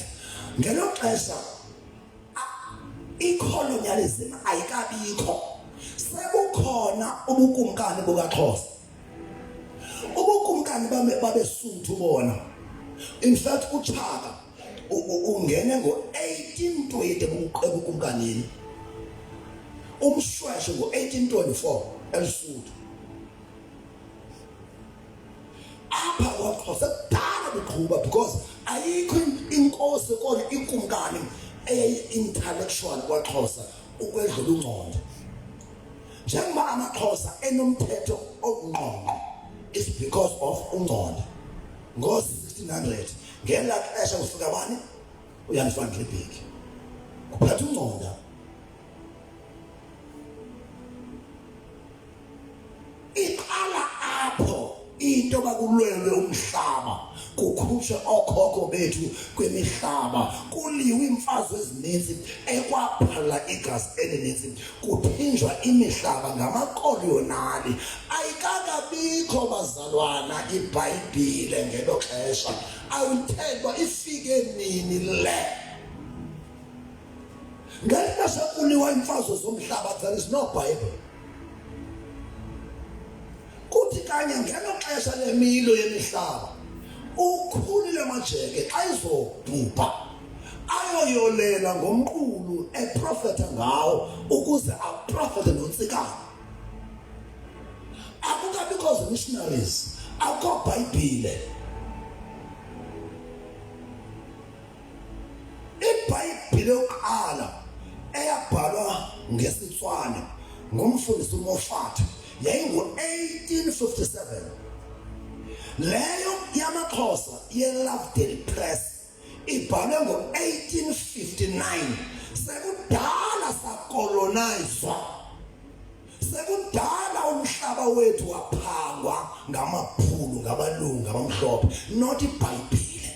ngelo xesha i-colonialism ayikabikho, sekukhona ubukumkani bukaXhosa, ubukumkani babeSuthu bona. In fact uChaka ungene ngo-1820 ebukumkanini, uMshweshe ngo-1824 eLisuthu. Apha kwaXhosa kudala beqhuba, because ayikho inkosi kodwa ikumkani eyayi-intellectual kwaXhosa ukwedlula uNgconde. Njengoba amaXhosa enomthetho ongqongqo is because of uNgconde ngo-1600. Ngela xesha kufika bani? UJan van Riebeeck, kuphethe uNgconda. Iqala apho into bakulwelwe umhlaba, kukhutshwe kukhutshwe ookhokho bethu kwimihlaba, kuliwe iimfazwe ezininzi ekwaphala igazi elininzi, kuthinjwa imihlaba ngamakolonali. Ayikakabikho bazalwana iBhayibhile ngelo xesha. Awuthemba uba ifike nini le. Ngeli xesha kuliwa iimfazwe zomhlaba, there is no Bible. Kuthi kanye ngelo xesha lemilo yemihlaba ukhulile amajeke xa izobhubha ayoyolela ngomqulu eprofetha ngawo ukuze aprofethe noNtsikana. Akukabikho zimissionaries, akukho Bhayibhile. IBhayibhile yokuqala eyabhalwa ngesiTswana ngumfundisi uMoffat yayingu-1857. Leyo yamaXhosa yeLovedale Press ibhalwe ngo-1859. Sekudala sakolonayizwa, sekudala umhlaba wethu waphangwa ngamaphulu, ngabalungu abamhlophe, not iBhayibhile.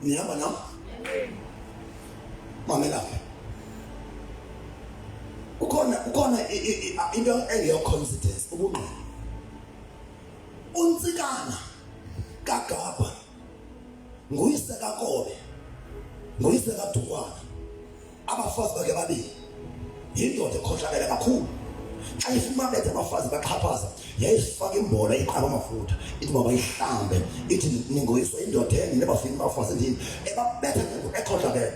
Nihamba nam? Mamela ke. Ukhona into engeyo coincidence, ubungqina. UNtsikana kaGabha nguyise kaKobe, nguyise kaDukwana. Abafazi bakhe babili, yindoda ekhohlakele kakhulu. Xa ifuna bethe abafazi baxhaphaza, yayifaka imbola iqaba amafutha, ithi mabayihlambe, ithi ningoyiswa indoda enye nebafini abafazi ndini, ebabetha ekhohlakele.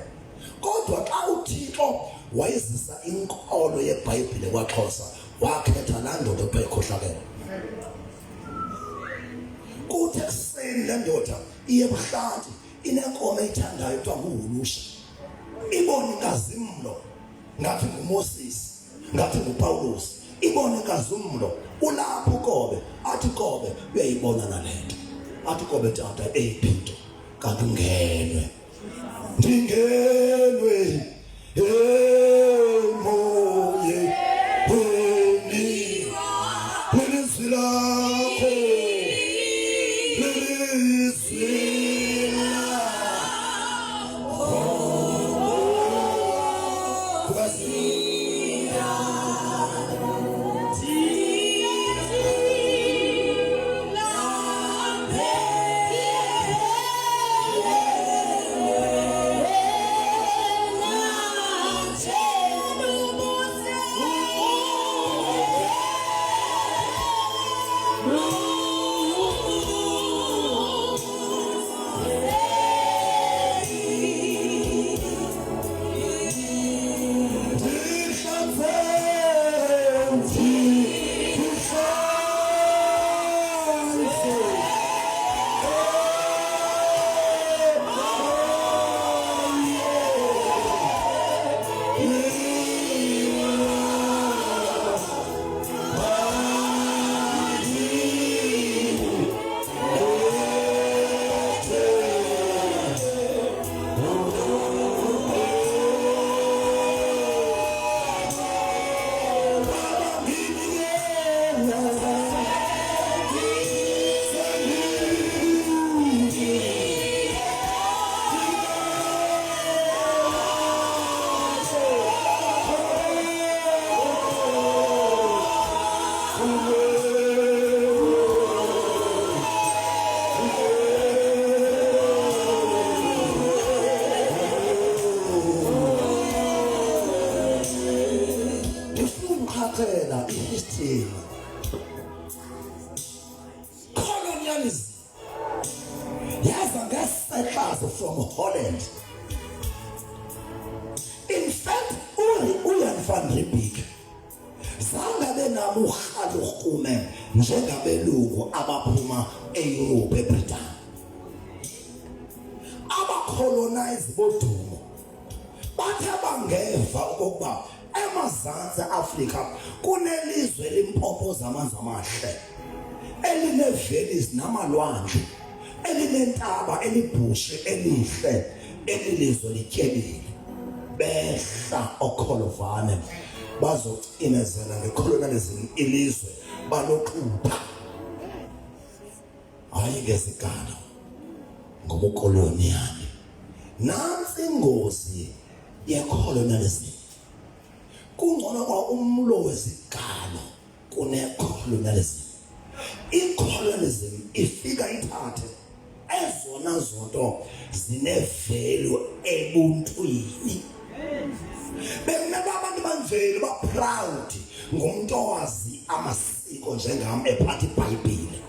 Kodwa xa uThixo wayezisa inkolo yeBhayibhile kwaXhosa, wakhetha laa ndoda kuthiwa ikhohlakele. Kuthi ekuseni le ndoda iye ebuhlanti, inenkomo eyithandayo kuthiwa nguHulusha, ibone inkazimlo ngathi nguMoses, ngathi nguPawulos, ibone inkazimlo ulapho uKobe, athi Kobe uyayibona nalento, athi Kobe tata eyiphi into kanti ungenwe, ndingenwe emoyeni lilizwi lakho, lilizwi Ndifuna ihistory. Colonialism yaza ngesettlers from Holland. In fact, uJan van Riebeeck zange abe nabo urhalukume njengabelungu abaphuma eEurope, eBritain. Abacolonize bodumo bathe bangeva okokuba eMazantsi Afrika kunelizwe elimpompoza amanzi amahle, elineevelis namalwandle, elinentaba elibhushe elihle, elilizwe lityebile, behla okholovane bazocinezela ngecolonialism ilizwe baloxutha, hayi ngezigalo. Ngobukoloniyali. Nantsi ingozi yecolonialism. Kungcono kwa umlo wezigalo kunecolonialism. Icolonialism ifika ithathe ezona zonto zinevalue ebuntwini. Bekumele abantu bamveli ba proud ngomuntu owazi amasiko njengam ephatha iBhayibhile.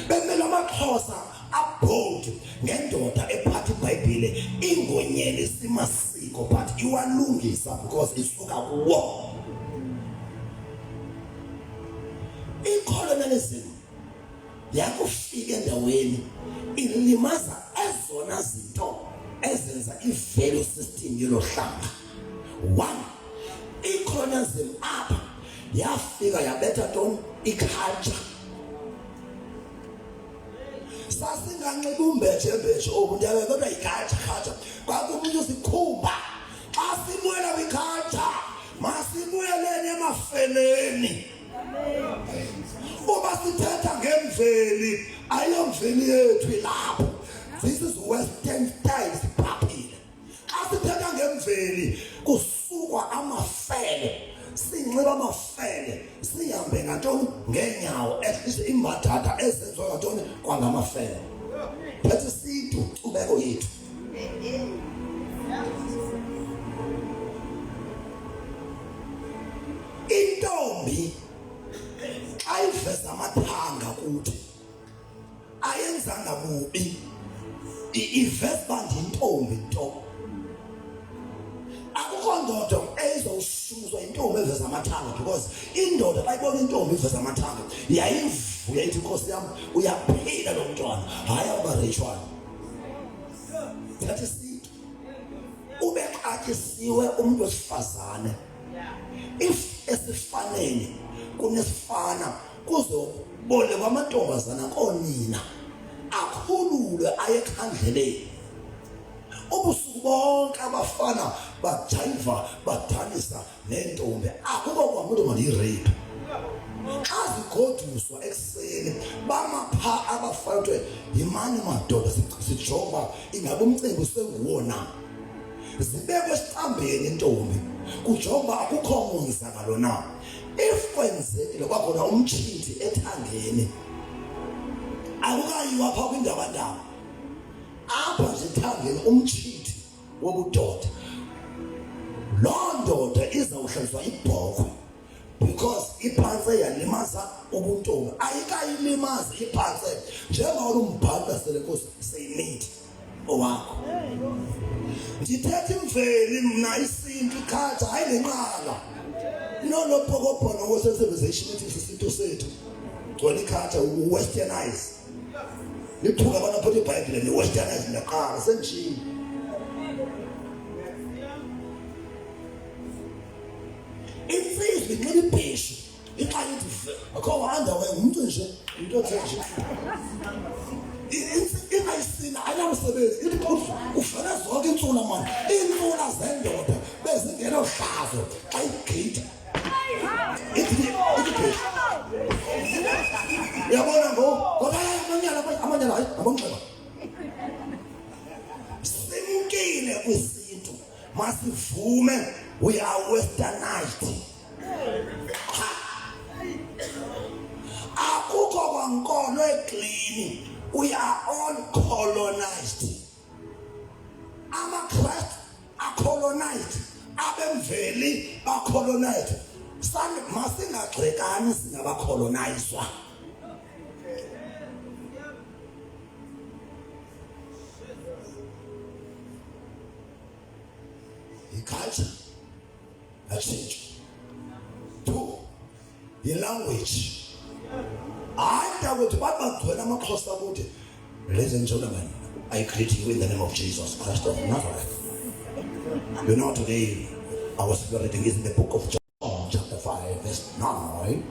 Bekumele amaXhosa abold ngendoda ephatha iBhayibhile ingonyelisa simasiko but iwalungisa because isuka kuwo. Icolonialism yakufika endaweni ilimaza ezona zinto ezenza i-value system yelo hlanga. One, i-colonialism apha yafika yabetha ntoni? I-culture. Sasinganxiba umbejembeje oku ndiyabe kodwa yi-culture culture kwakumntu sikhumba. Xa sibuyela kwi-culture masibuyeleni emafeleni. Uba sithetha ngemveli ayomveli yethu ilapho. This is western style siphaphile. Xa sithetha ngemveli kusukwa amafele, sinxiba amafele, sihambe ngantoni? Ngeenyawo, ehlise imbadada ezenziwa ngantoni? Kwangamafele. Phethe isintu, inkcubeko yethu. Intombi xa iveza amathanga kuthi ayenzanga bubi, iveza uba ndiyintombi nto. Akukho ndoda eyizowushuzwa intombi eveza amathanga, because indoda xa ibona intombi iveza amathanga yayivuya ithi inkosi yam uyaphila lo mntwana, hayi awubareyishwana. Thatha isintu ubexatyisiwe umuntu wesifazane. If esifaneni kunesifana kuzobolekwa amantombazana konina akhululwe aye ekhandleleni. Ubusuku bonke abafana bajayiva badanisa nentombi, akukho kwamuntu mandiyirape. Xa zigoduswa ekuseni bama pha abafana kuthiwe yimani madoda sijonga uba ingabe umcimbi usenguwo na. Zibekwe esicambeni intombi kujonga uba akukho monzakalo na. If kwenzekile kwakhona umtshinthi ethangeni, akukayiwa pha kwindabandaba, apha nje ethangeni umtshinthi wobudoda, loo ndoda izawuhlaliswa ibhokhwe because iphantse yalimaza ubuntombi. Ayikayilimazi iphantse njengoba umbhaka sele nkosi seyimithi owakho. Ndithetha imveli mna, isintu, iculture, hayi lenqala nolo phokophono wosesebenzisation ethi sisintu sethu gcwele iculture westernize nithuka abantu aphatha iBhayibhile ni-westernize ndiyaqala sendishini. Insizwa inxiba ibheshu iqala ithi akho underwear, ngumntu nje into othe nje ingayisina ayinamsebenzi, ithi uvele zonke intsula mani, iintsula zendoda bezingenohlazo xa igqitha ithi ibheshu. Uyabona ngoku ngoba amanyala amanyala hayi abonxeba simkile kwisintu, masivume we are westernized. Akukho kwankolo eklini, we are all colonized. AmaKrestu acolonized, abemveli bacolonized. Sani masingagxekani singabacolonizwa. Yiculture yatshintsha. Two, yilanguage. Hayi mntakwethu, bathi bagcwele amaXhosa kuthi, ladies and gentlemen, I greet you in the name of Jesus Christ of Nazareth. You know, today our reading is in the book of John, chapter 5, verse 9.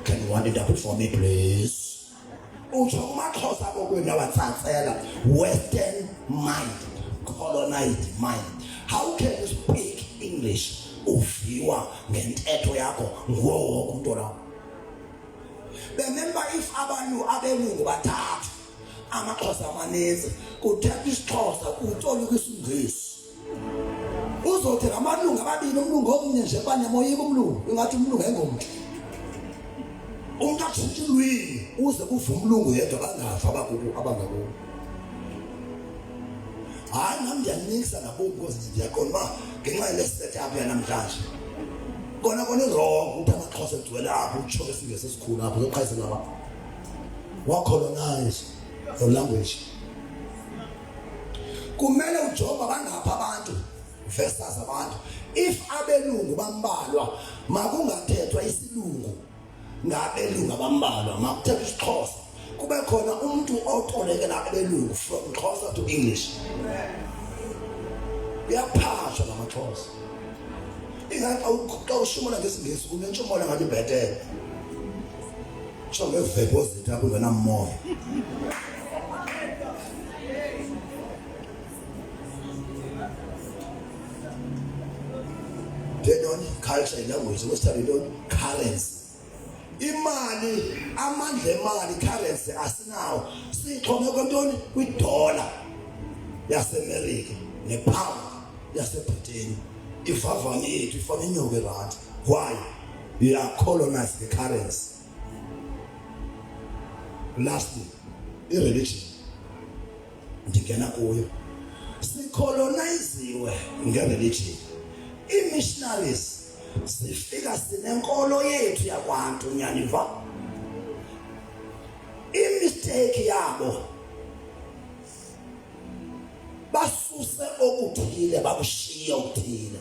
Can you wind it up for me, please? Utsho kumaXhosa kokwenu awatsatsela western mind, colonized mind. How can you speak English uviwa ngentetho yakho nguwo wonke umntu olawo? Remember, if abantu abelungu bathathu amaXhosa amaninzi kuthethwa isiXhosa kutolika isiNgesi. Uzothi ngamalungu ababini umlungu omnye nje banemoyika umlungu ingathi umlungu engomntu. Umntu atshintshe ulwimi uze kuve umlungu yedwa bangava abakubo abangakubo. Hayi nam ndiyanikisa ngakubo because ndiyaqonda uba ngenxa yale setup yanamhlanje kona kona irongo ukuthi amaXhosa egcwele apho utsho isiNgesi esikhulu apho uzoqhayisela apha wacolonize your language. Kumele ujonge bangapha abantu versus abantu. If abelungu bambalwa makungathethwa isilungu ngabelungu abambalwa, makuthethwa isiXhosa, kube khona umuntu otolekela abelungu from Xhosa to English. Uyaphashwa ngamaXhosa. Ingathi xa ushumela ngesiNgesi unentshumola ngathi ibhetele. Sho ngevebho zethu apho ungenamoya. Ntoni? Culture, language, kwesithathu intoni? Currency. Imali, amandla emali, currency asinawo. Sixhome kwentoni? Kwidola yaseMerika nepound yaseBriteni. Ivavanye yethu ifana inyuke irandi. Why? We are colonized the currency. Lastly, i-religion. Ndingena kuyo. Sicoloniziwe nge-religion. Ii-missionaries zifika sinenkolo yethu yakwantu nyaniva. I-mistake yabo basuse okuthile bakushiye okuthile.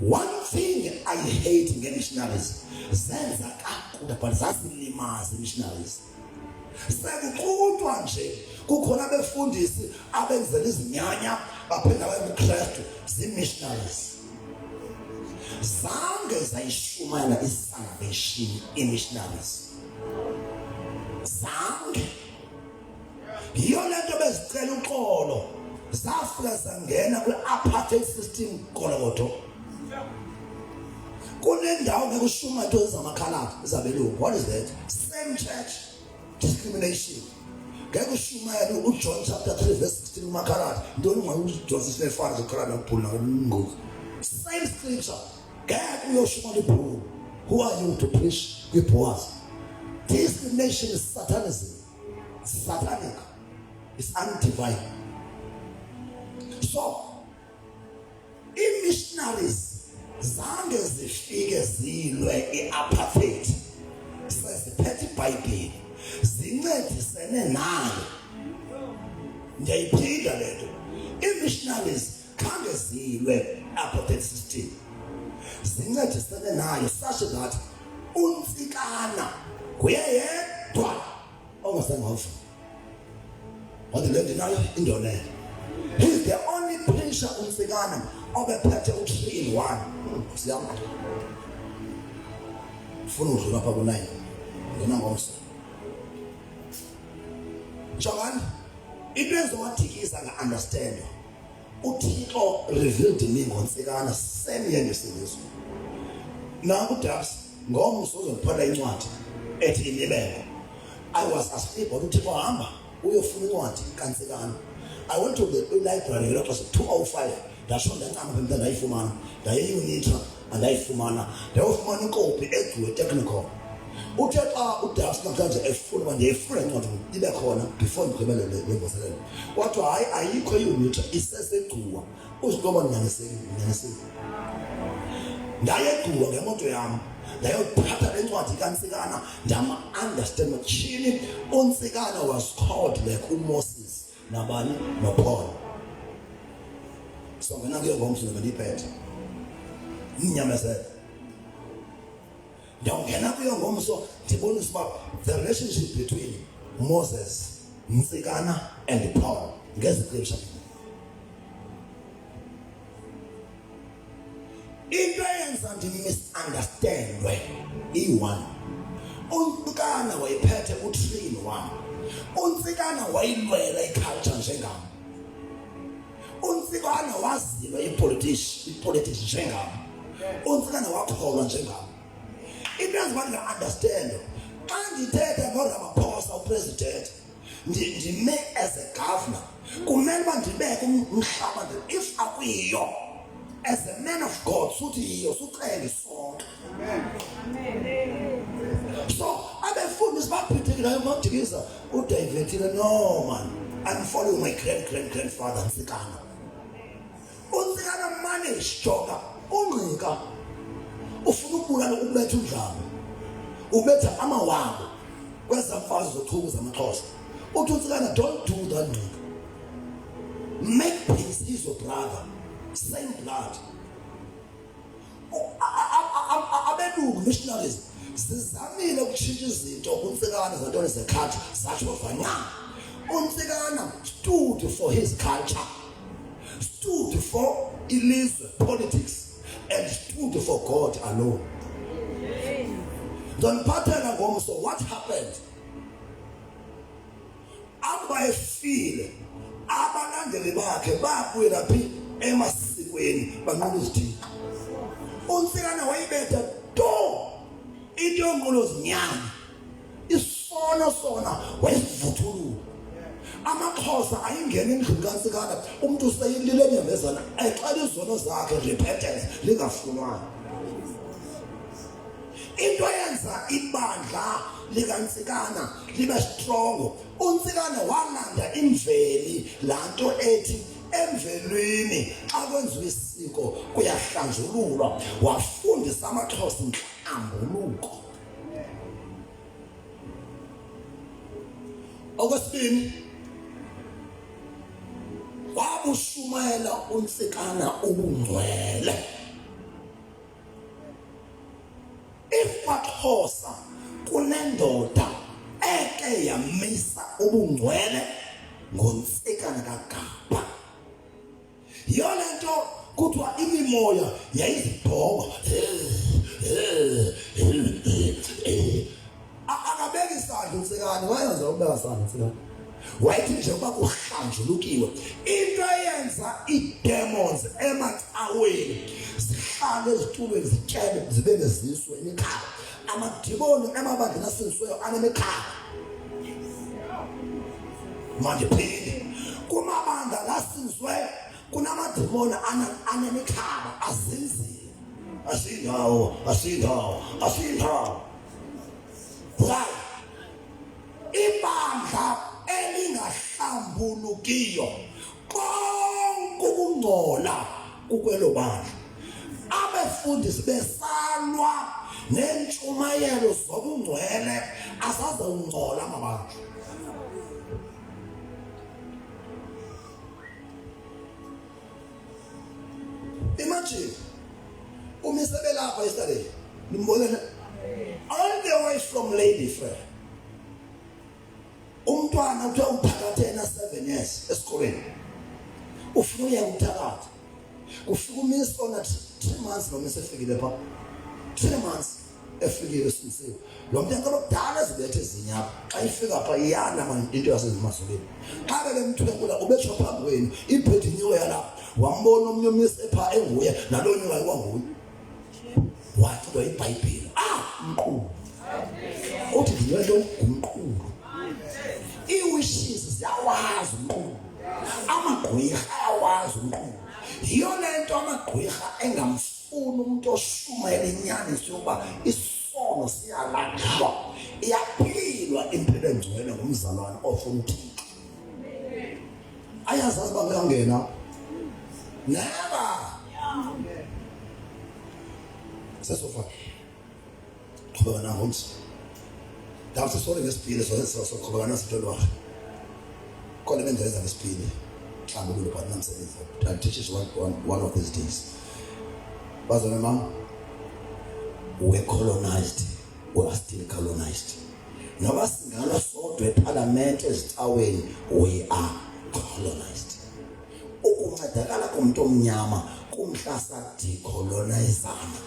One thing I hate nge-missionaries, zenza kakuhle but zazilimaza i-missionaries. Sekuxutywa nje kukhona abefundisi abenzela izinyanya baphinda benguKristu, zii-missionaries. Zange zayishumayela i-salvation i-missionaries. Zange. Yiyo le nto bezicela uxolo zafika zangena kwi-apartheid system golokodo. Kunendawo ngeke ushuma into zamakhaladi zabelungu. What is that? Same church discrimination. Ngeke ushumayele uJohn chapter 3 verse 16 kumakhaladi. Ntoni ungayi uJohn 16 efana zokhaladi nokubhula nokungquka. Same scripture. Ngeke uyoshumela ibhulu. Who are you to preach kwiBoaz? Discrimination is satanism. Satanic. It's undivine. So, i-missionaries zange zifike zilwe i-apartheid, seziphethe iBhayibheli zincedisene nayo. Ndiyayiphinda le nto, ii-missionaries khange zilwe apartheid system, zincedisene nayo such that uNtsikana nguye yedwa ongazange wavuma, wathi le ndinayo indonele. He's the only preacher uNtsikana obephethe u-3 in 1. Siyam funa udlula apha ku-9 ngena ngomso. Jongani into ezowadikisa nga-understand uThixo revealed me ngoNtsikana same year ngesindiso. Nanku Dabs ngomso uzondiphatha incwadi ethi imibeko. I was asleep but uThixo hamba uyofuna incwadi kaNtsikana. I went to the library ngelo xesha 2:05 ndasho ndancama phela ndayifumana, ndaye eUnitra andayifumana, ndayofumana ikopi eGcuwa Technical. Uthe xa uDabs namhlanje efuna uba ndiyayifuna incwadi ibe khona before ndigqibele le mvuselelo, kwathiwa hayi ayikho iUnitra iseseGcuwa. Uzitoba ndinyaniseki, ndinyaniseki. Ndaye eGcuwa ngemoto yam ndayothatha le ncwadi kaNtsikana, ndama-understand tyhini uNtsikana was called like uMoses nabani noPaul. So ngena kuyo ngomso ndobe ndiyiphethe ndinyamezele. Ndiyawungena kuyo ngomso ndibonise uba the relationship between Moses, Ntsikana and Paul ngezi scripture. Into eyenza ndimisunderstandwe iyi-one, uNtsikana wayephethe u-3 in 1. UNtsikana wayilwela iculture njengam. UNtsikana wazilwa ipolitics, ipolitics njengam. UNtsikana wakholwa njengam. Into eyenza uba ndinga-understand xa ndithetha ngoRamaphosa upresident, Ndime as a governor kumele uba ndibeke umhlaba, if akuyiyo as a man of God suthi yiyo, sucele isonto. So abefundisi babhidekile, badikiza uDavid. No man, I'm following my grand grand grandfather Ntsikana. UNtsikana manage, jonga, uNgqika ufuna ukubulala, ukubetha uNdlalo, ubetha amawabo kweza mfazi zochuku zamaXhosa. Uthi uNtsikana, don't do that, Ngqika, make peace, he's your brother, same blood. Abelungu missionaries zizamile ukutshintsha izinto kuNtsikana zantoni zekhathi zatsho vanca. UNtsikana stood for his culture, stood for ilizwe politics and stood for God alone. Ndoniphathela ngomso what happened akuba efile. Abalandeli bakhe babuyela phi? Emasikweni, banqula izithixo. UNtsikana wayibetha to into yonqulo zinyama, isono sona wayesivuthulula. AmaXhosa ayingena endlini kaNtsikana, umuntu useyilile enyembezana exela izono zakhe, repentance lingafunwayo. Into eyenza ibandla likaNtsikana libe strong, uNtsikana walanda imveli, lanto ethi emvelweni xa kwenziwa isiko kuyahlanjululwa. Wafundisa amaXhosa inhlambuluko. Okwesibini, wabushumayela uNtsikana ubungcwele. If kwaXhosa kunendoda eke yamisa ubungcwele, ngoNtsikana kaGaba. Yiyo le nto kuthiwa imimoya yayizibhonga. Akabeki isandla uNtsikana, wayenza ukubeka isandla uNtsikana, wayethi nje ukuba kuhlanjulukiwe. Into eyenza ii-demons emacaweni zihlale ezitulweni, zityebe, zibe nezisu, imikhaba, amadimoni emabandleni asindisiweyo anemikhaba. Mandiphinde, kumabandla lasindisiweyo kunamadimoni anemikhaba, azinzile, asindawo, asindawo, asindawo. Why? Ibandla elingahlambulukiyo, konke ukungcola kukwelo bandla. Abefundisi besalwa nentshumayelo zobungcwele, asaze ungcola amabandla. Imagine umisebe lapha yesterday, nimbonene on the way from Lady Frere. Umntwana kuthiwa uphakathe ena 7 years esikolweni, ufuna uya kuthakatha. Kufika umisi ona 3 months, noma esefikile pha 3 months efikile, esindisiwe lo mntu, enkolo kudala ezibethe ezinye apha. Xa ifika pha iyana mani into yasemazulwini. Xa bebemthwebula, ubetsho phambi kwenu ibhedi inyiwe yalapha. Wambona omnye umisi epha enguye naloo nyoka ikwanguye, wacilwa ibhayibhile. Ah, mqulu uthi ndinywe ntoni? Ngumqulu. Ii-wishes ziyawazi umqulu, amagqwirha ayawazi umqulu. Yiyo le nto amagqwirha engamfuni umuntu oshumayela inyaniso yokuba isono siyalahlwa, iyaphilwa impilo engcwele ngumzalwane ofuna uThixo. Ayazazi uba kuyangena, never sesofa qhubeka nangomso. Ndawuthi sorry ngesipili, soqhubeka naso lwakhe khona bendenza ngesipili mhlawumbe kulo, but namsebenzi. I'll teach it one of these days. Bazalwane, mama, we're colonized, we are still colonized. Noba singalwa sodwa epalamente, ezicaweni, we are colonized. Ukuncedakala komuntu omnyama kumhla sadecolonizana.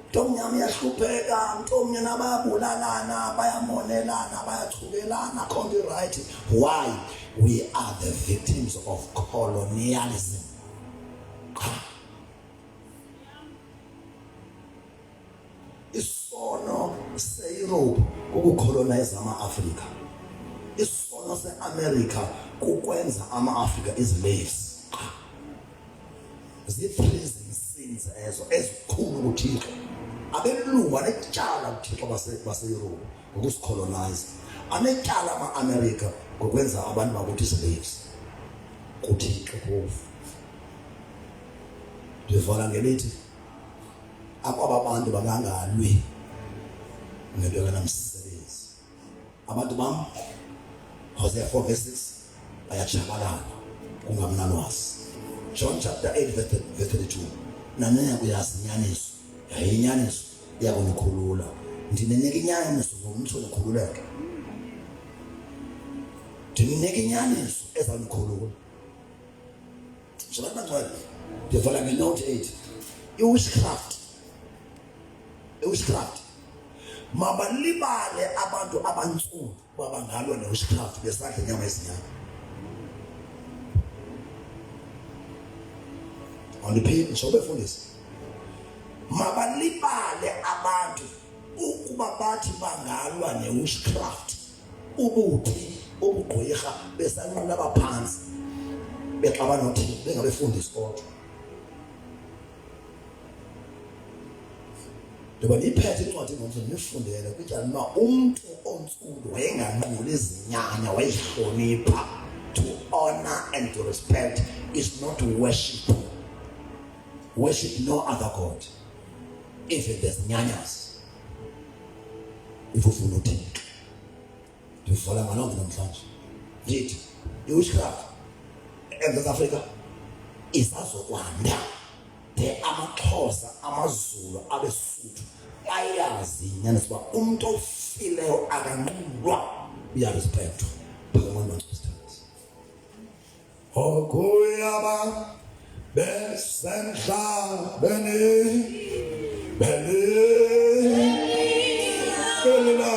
Ntomnyama iyahlupheka, ntomnyama bayabulalana, bayamonelana, bayachukelana, khonto right. Why? We are the victims of colonialism. Qha isono seYurope. seYurophu kukukholonayza ama-Afrika. Isono seAmerika kukwenza ama-Afrika izilaves. Zii-treason sins ezo ezikhulu kuThixo. Abelungu anetyala kuThixo baseYurophu ngokusikholonayza. Anetyala ama-Amerika ngokwenza abantu bakuthi slaves kuThixo phofu. Ndivala ngelithi akwaba bantu bangangalwi ngento engenamsebenzi. Abantu bam, Hosea 4 verse 6, bayatshabalala kungamnalwazi. John chapter 8 verse 32, naniya kuyazi inyaniso, yaye inyaniso iya kunikhulula. Ndininika inyaniso ngomtsho nikhululeke. Ndininika inyaniso ezawunikhulula. Njengoba bangcwele, ndivala ngenote 8. I-witchcraft, i-witchcraft mabalibale abantu abantsundu uba bangalwa ne-witchcraft besadla inyama yezinyama. Andiphindi njengoba efundisa, mabalibale abantu ukuba bathi bangalwa ne-witchcraft, ubuthi, ubugqwirha, besanqula abaphantsi, bexabana noThixo, bengabefundisi kodwa. Ndoba ndiyiphethe incwadi ngomso ndinifundele kwityala uba umntu ontsundu wayenganquli izinyanya, wayezihlonipha. To honor and to respect is not to worship. Worship no other god, even the zinyanyas. If ufuna uThixo. Ndivala ngaloo nto namhlanje. Ndithi i-witchcraft eMzantsi Afrika isazokwanda de amaXhosa, amaZulu, abeSuthu bayazi inyaniso uba umntu ofileyo akanqulwa, uyarespektwa. Phakamani bangcwele. Okuyaba besemhlabeni beli belila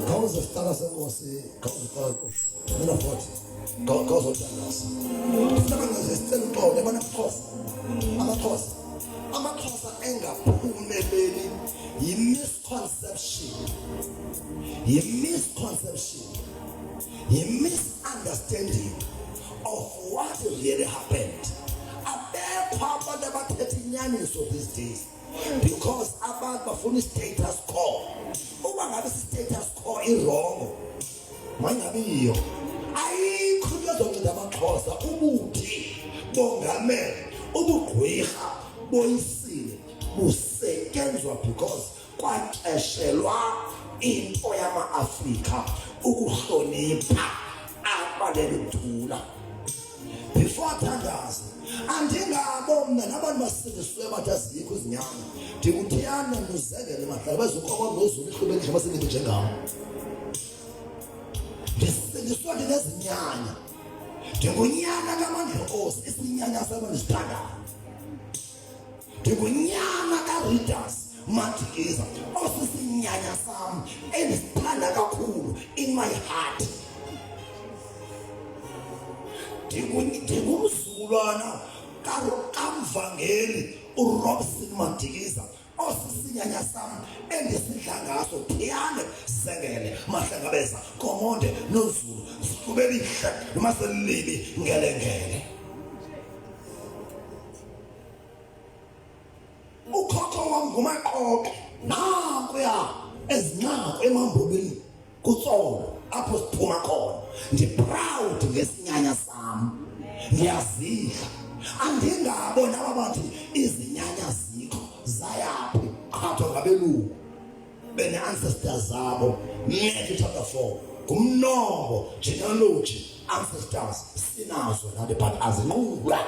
Khawuze sicala senkosi, khawuze sicala mina futhi. Khawuzothandaza. Ndifuna benze sicela uxolo yabona amaXhosa. Amaxhosa. Amaxhosa engaphumeleli yi-misconception. Yi-misconception. Yi-misunderstanding of what really happened. Abekho abantu abathetha inyaniso these days because abantu bafuna i-status quo. Uba ngabe i-status quo irongo, mayingabi yiyo. Ayikho into ezonceda amaXhosa. Ubuthi bongamele ubugqwirha boyisile busetyenzwa because kwaxeshelwa into yama-Afrika ukuhlonipha abalele ukuthula. Before athandaze, andingabo mna nabantu basindisiweyo bathi azikho izinyanya. Ndikuthiyana nduzekele mahlala bezukoba ngozulu ihlube endle basindibe njengam. Ndisindiswa ndinezinyanya. Ndingunyana kaMandlokosi, isinyanya sami ndisithandayo. Ndingunyana kaRidas. Madikiza osisinyanya sam endisithanda kakhulu in my heart. Ndingumzukulwana kamvangeli uRobson Madikiza osisinyanya sam endisidla ngaso. Thiyane, Zengele, Mahlangabeza, Komonde, Nozulu, sihlubelihle noma selibi ngelengele. Ukhokho wam nguMaqoqo, nankuya ezinqaku eMambobini kuTsolo apho siphuma khona. Ndi-proud ngesinyanya sam, ndiyazidla. Andingabo naba bathi izinyanya zikho zayaphi, qhathwa ngabelungu bene-ancestors zabo. Matthew chapter 4 ngumnombo, genealogy, ancestors sinazo nathi, but azinqulwa.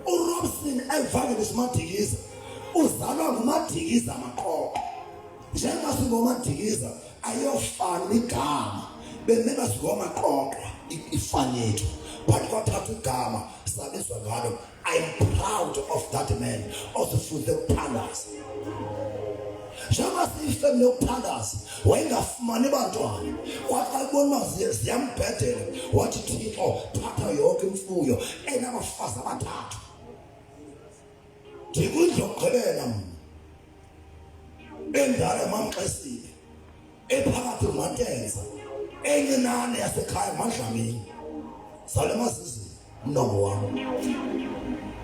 URobson Evangelist Madikiza uzalwa nguMadikiza Maqoqo. Njengoba singoMadikiza ayofana igama, bemeba singoMaqoqo ifani yethu, but kwathatha igama sabizwa ngalo. I'm proud of that man osifunde ukuthandaza. Njengoba siyifemeli yokuthandaza, wayengafumani bantwana. Kwathi xa ebona uba ziyambhedela, wathi, Thixo, thatha yonke imfuyo, enabafazi abathathu. Ndikwindlu yokugqibela mna, endala mamxesile, ephakathi nguMantenza, encinane yasekhaya nguMadlamini. Zale mazizini umnombo wam,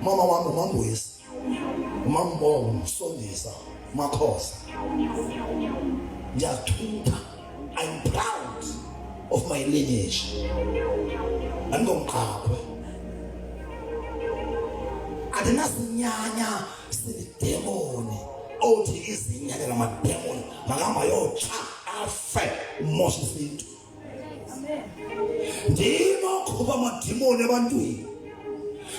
mama wam uMambuyisi, uMambongo, Msondisa, Makhosa. Ndiyathutha. I'm proud of my lineage. Andingomqhakhwe, andinasinyanya silidemoni othi izinyanya lamademoni makahamba yotsha afe umosha isintu. Ndim okhupha amadimoni ebantwini,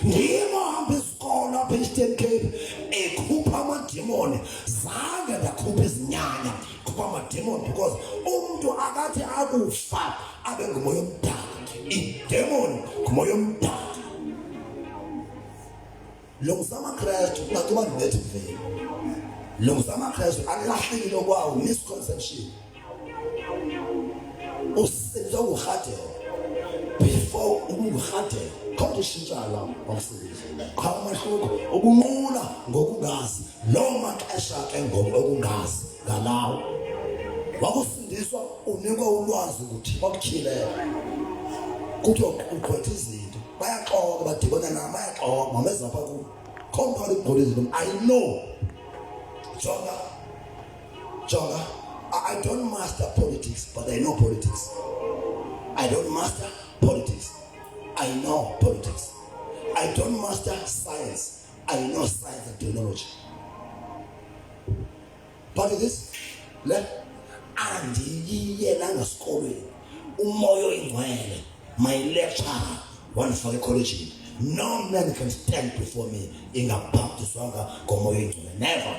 ndim ohamba isikolo apha e-Eastern Cape ekhupha amadimoni. Zange ndakhupha izinyanya, khupha amadimoni, because umntu akathi akufa abe ngumoya omdaka. Idemoni ngumoya omdaka. Lungisa amaKrestu, ungacuba ndibethi mveli. Lungisa amaKrestu alahlekile okwawo, misconception. Usebenzisa ungurhadela before ubungurhadela, khonto ishintshayo wamsebenzi qha umahluko ubunqula ngokungazi. Loo maxesha ke ngoku okungazi ngalawo wakusindiswa, unikwa ulwazi ukuthi bakutyhileyo kuthiwa ugqwetha izinto. Bayaxoka, badibana nam, bayaxoka, mameza apha kubo, kho mntu aligqwetha izinto. I know. Jonga, jonga, I don't master politics, but I know politics. I don't master politics, I know politics. I don't master science, I know science and technology. But this le andiyiyelanga esikolweni. Umoya oyingcwele, my lecturer, wandifaka ekholejini. No man can stand before me ingabhaptizwanga ngomoya oyingcwele, never.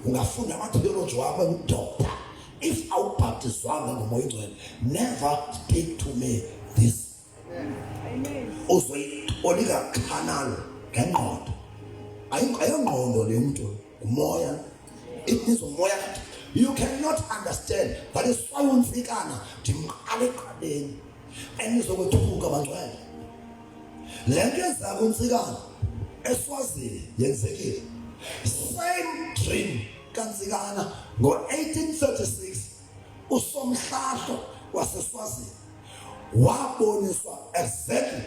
Ungafunda amatheology wakho engudoctor, if awubhaptizwanga ngomoya oyingcwele, never speak to me this. Uzoyitolika canal ngengqondo. Ayongqondo le mntu, ngumoya. It means umoya you cannot understand. That is why uNtsikana ndimqala eqaleni, and izokwethuka bangcwele le nto yenzeka kuNtsikana eSwazini yenzekile. Same dream kaNtsikana ngo-1836, uSomhlahlo waseSwazini waboniswa exactly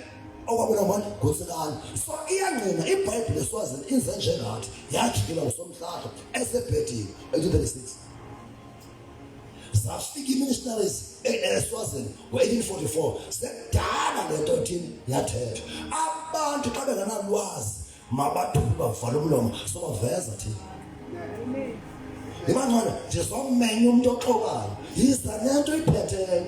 okwabona ngubani? NguNtsikana. So iyangqina iBhayibhile eSwazini inze njengathi yajikela nguSomhlahlo esebhedini 1836. Zafika ii-missionaries eSwazini ngo-1844. Sekudala le nto thini yathethwa. Abantu xa bengenalwazi mabathuke, bavala umlomo, sobaveza thina. Ibangcono ndizomenya umntu oxokayo, yiza nento iphetheyo.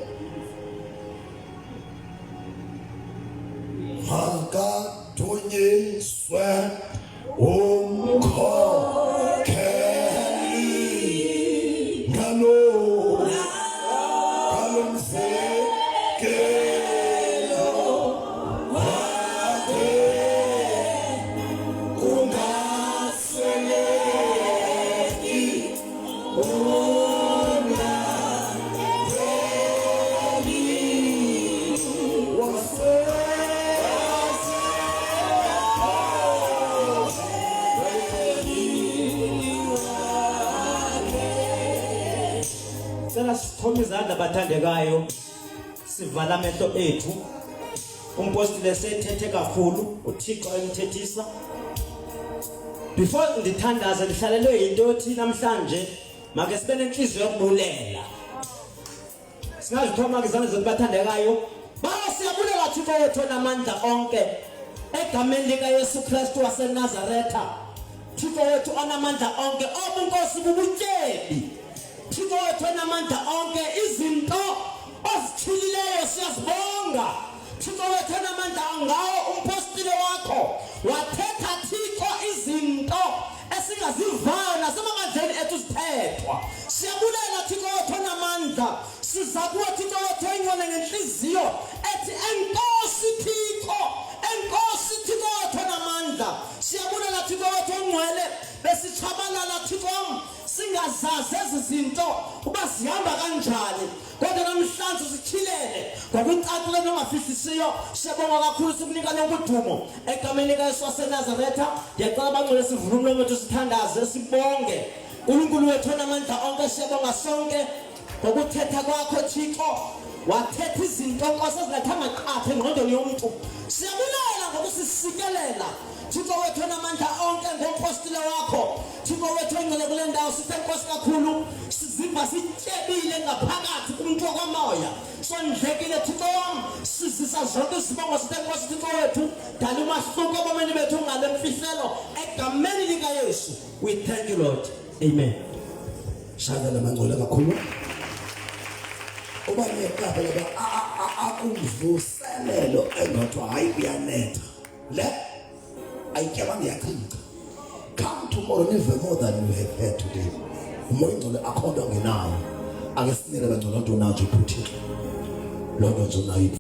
Makadunyiswe umkhokheli ngalo ngalo mzekelo wakhe, kungasweleki. Ndiyathanda bathandekayo sivala amehlo ethu. Umpostile sethethe kakhulu uThixo emthethisa. Before ndithandaze ndihlalelwe yinto yothi namhlanje make sibe nenhliziyo yokubulela. Singazithoma ke izandla zethu bathandekayo. Baba siyabulela Thixo wethu onamandla onke egameni likaYesu Kristu waseNazaretha. Thixo wethu onamandla onke obunkosi bubutyebi. Thixo wethu onamandla onke izinto ozityhilileyo siyazibonga. Thixo wethu onamandla ngawo umpostile wakho wathetha Thixo izinto esingazivayo nasemabandleni ethu zithethwa. Siyabulela Thixo wethu onamandla, siza kuwe Thixo wethu oyingcwele ngentliziyo ethi enkosi Thixo, enkosi Thixo wethu onamandla. Siyabulela Thixo wethu ongcwele, besitshabalala Thixo wam singazazi ezi zinto uba zihamba kanjani kodwa namhlanje usityhilele ngokucacileyo nongafihlisiyo. Siyabonga kakhulu, sikunika lonke udumo egameni likaYesu waseNazaretha. Ndiyacela abangcwele sivule umlomo wethu sithandaze sibonge uNkulunkulu wethu onamandla onke. Siyabonga sonke ngokuthetha kwakho Thixo, wathetha izinto Nkosi ezingathanga qatha engqondweni yomntu. Siyabulela ngokusisikelela Thixo wethu onamandla onke ngompostile wakho Thixo wethu ongcwele kule ndawo. Sithe Nkosi kakhulu siziva sityebile ngaphakathi kumntu wakwamoya, sondlekile Thixo wam, sizisa zonke izibongo. Sithe Nkosi Thixo wethu dala umahluko ebomini bethu ngale mfihlelo egameni likaYesu. We thank you Lord, amen. Shaka lamangcwele kakhulu uba niyeqaphela uba akumvuselelo engathwa hayi kuyanetha le ayityabanga iyachitha. Come tomorrow nive more than you have heard today. Umoya ingcwele akho nto angenayo. Ake sinike bangcwele nto nayo nje uThixo loo nto nje unayo.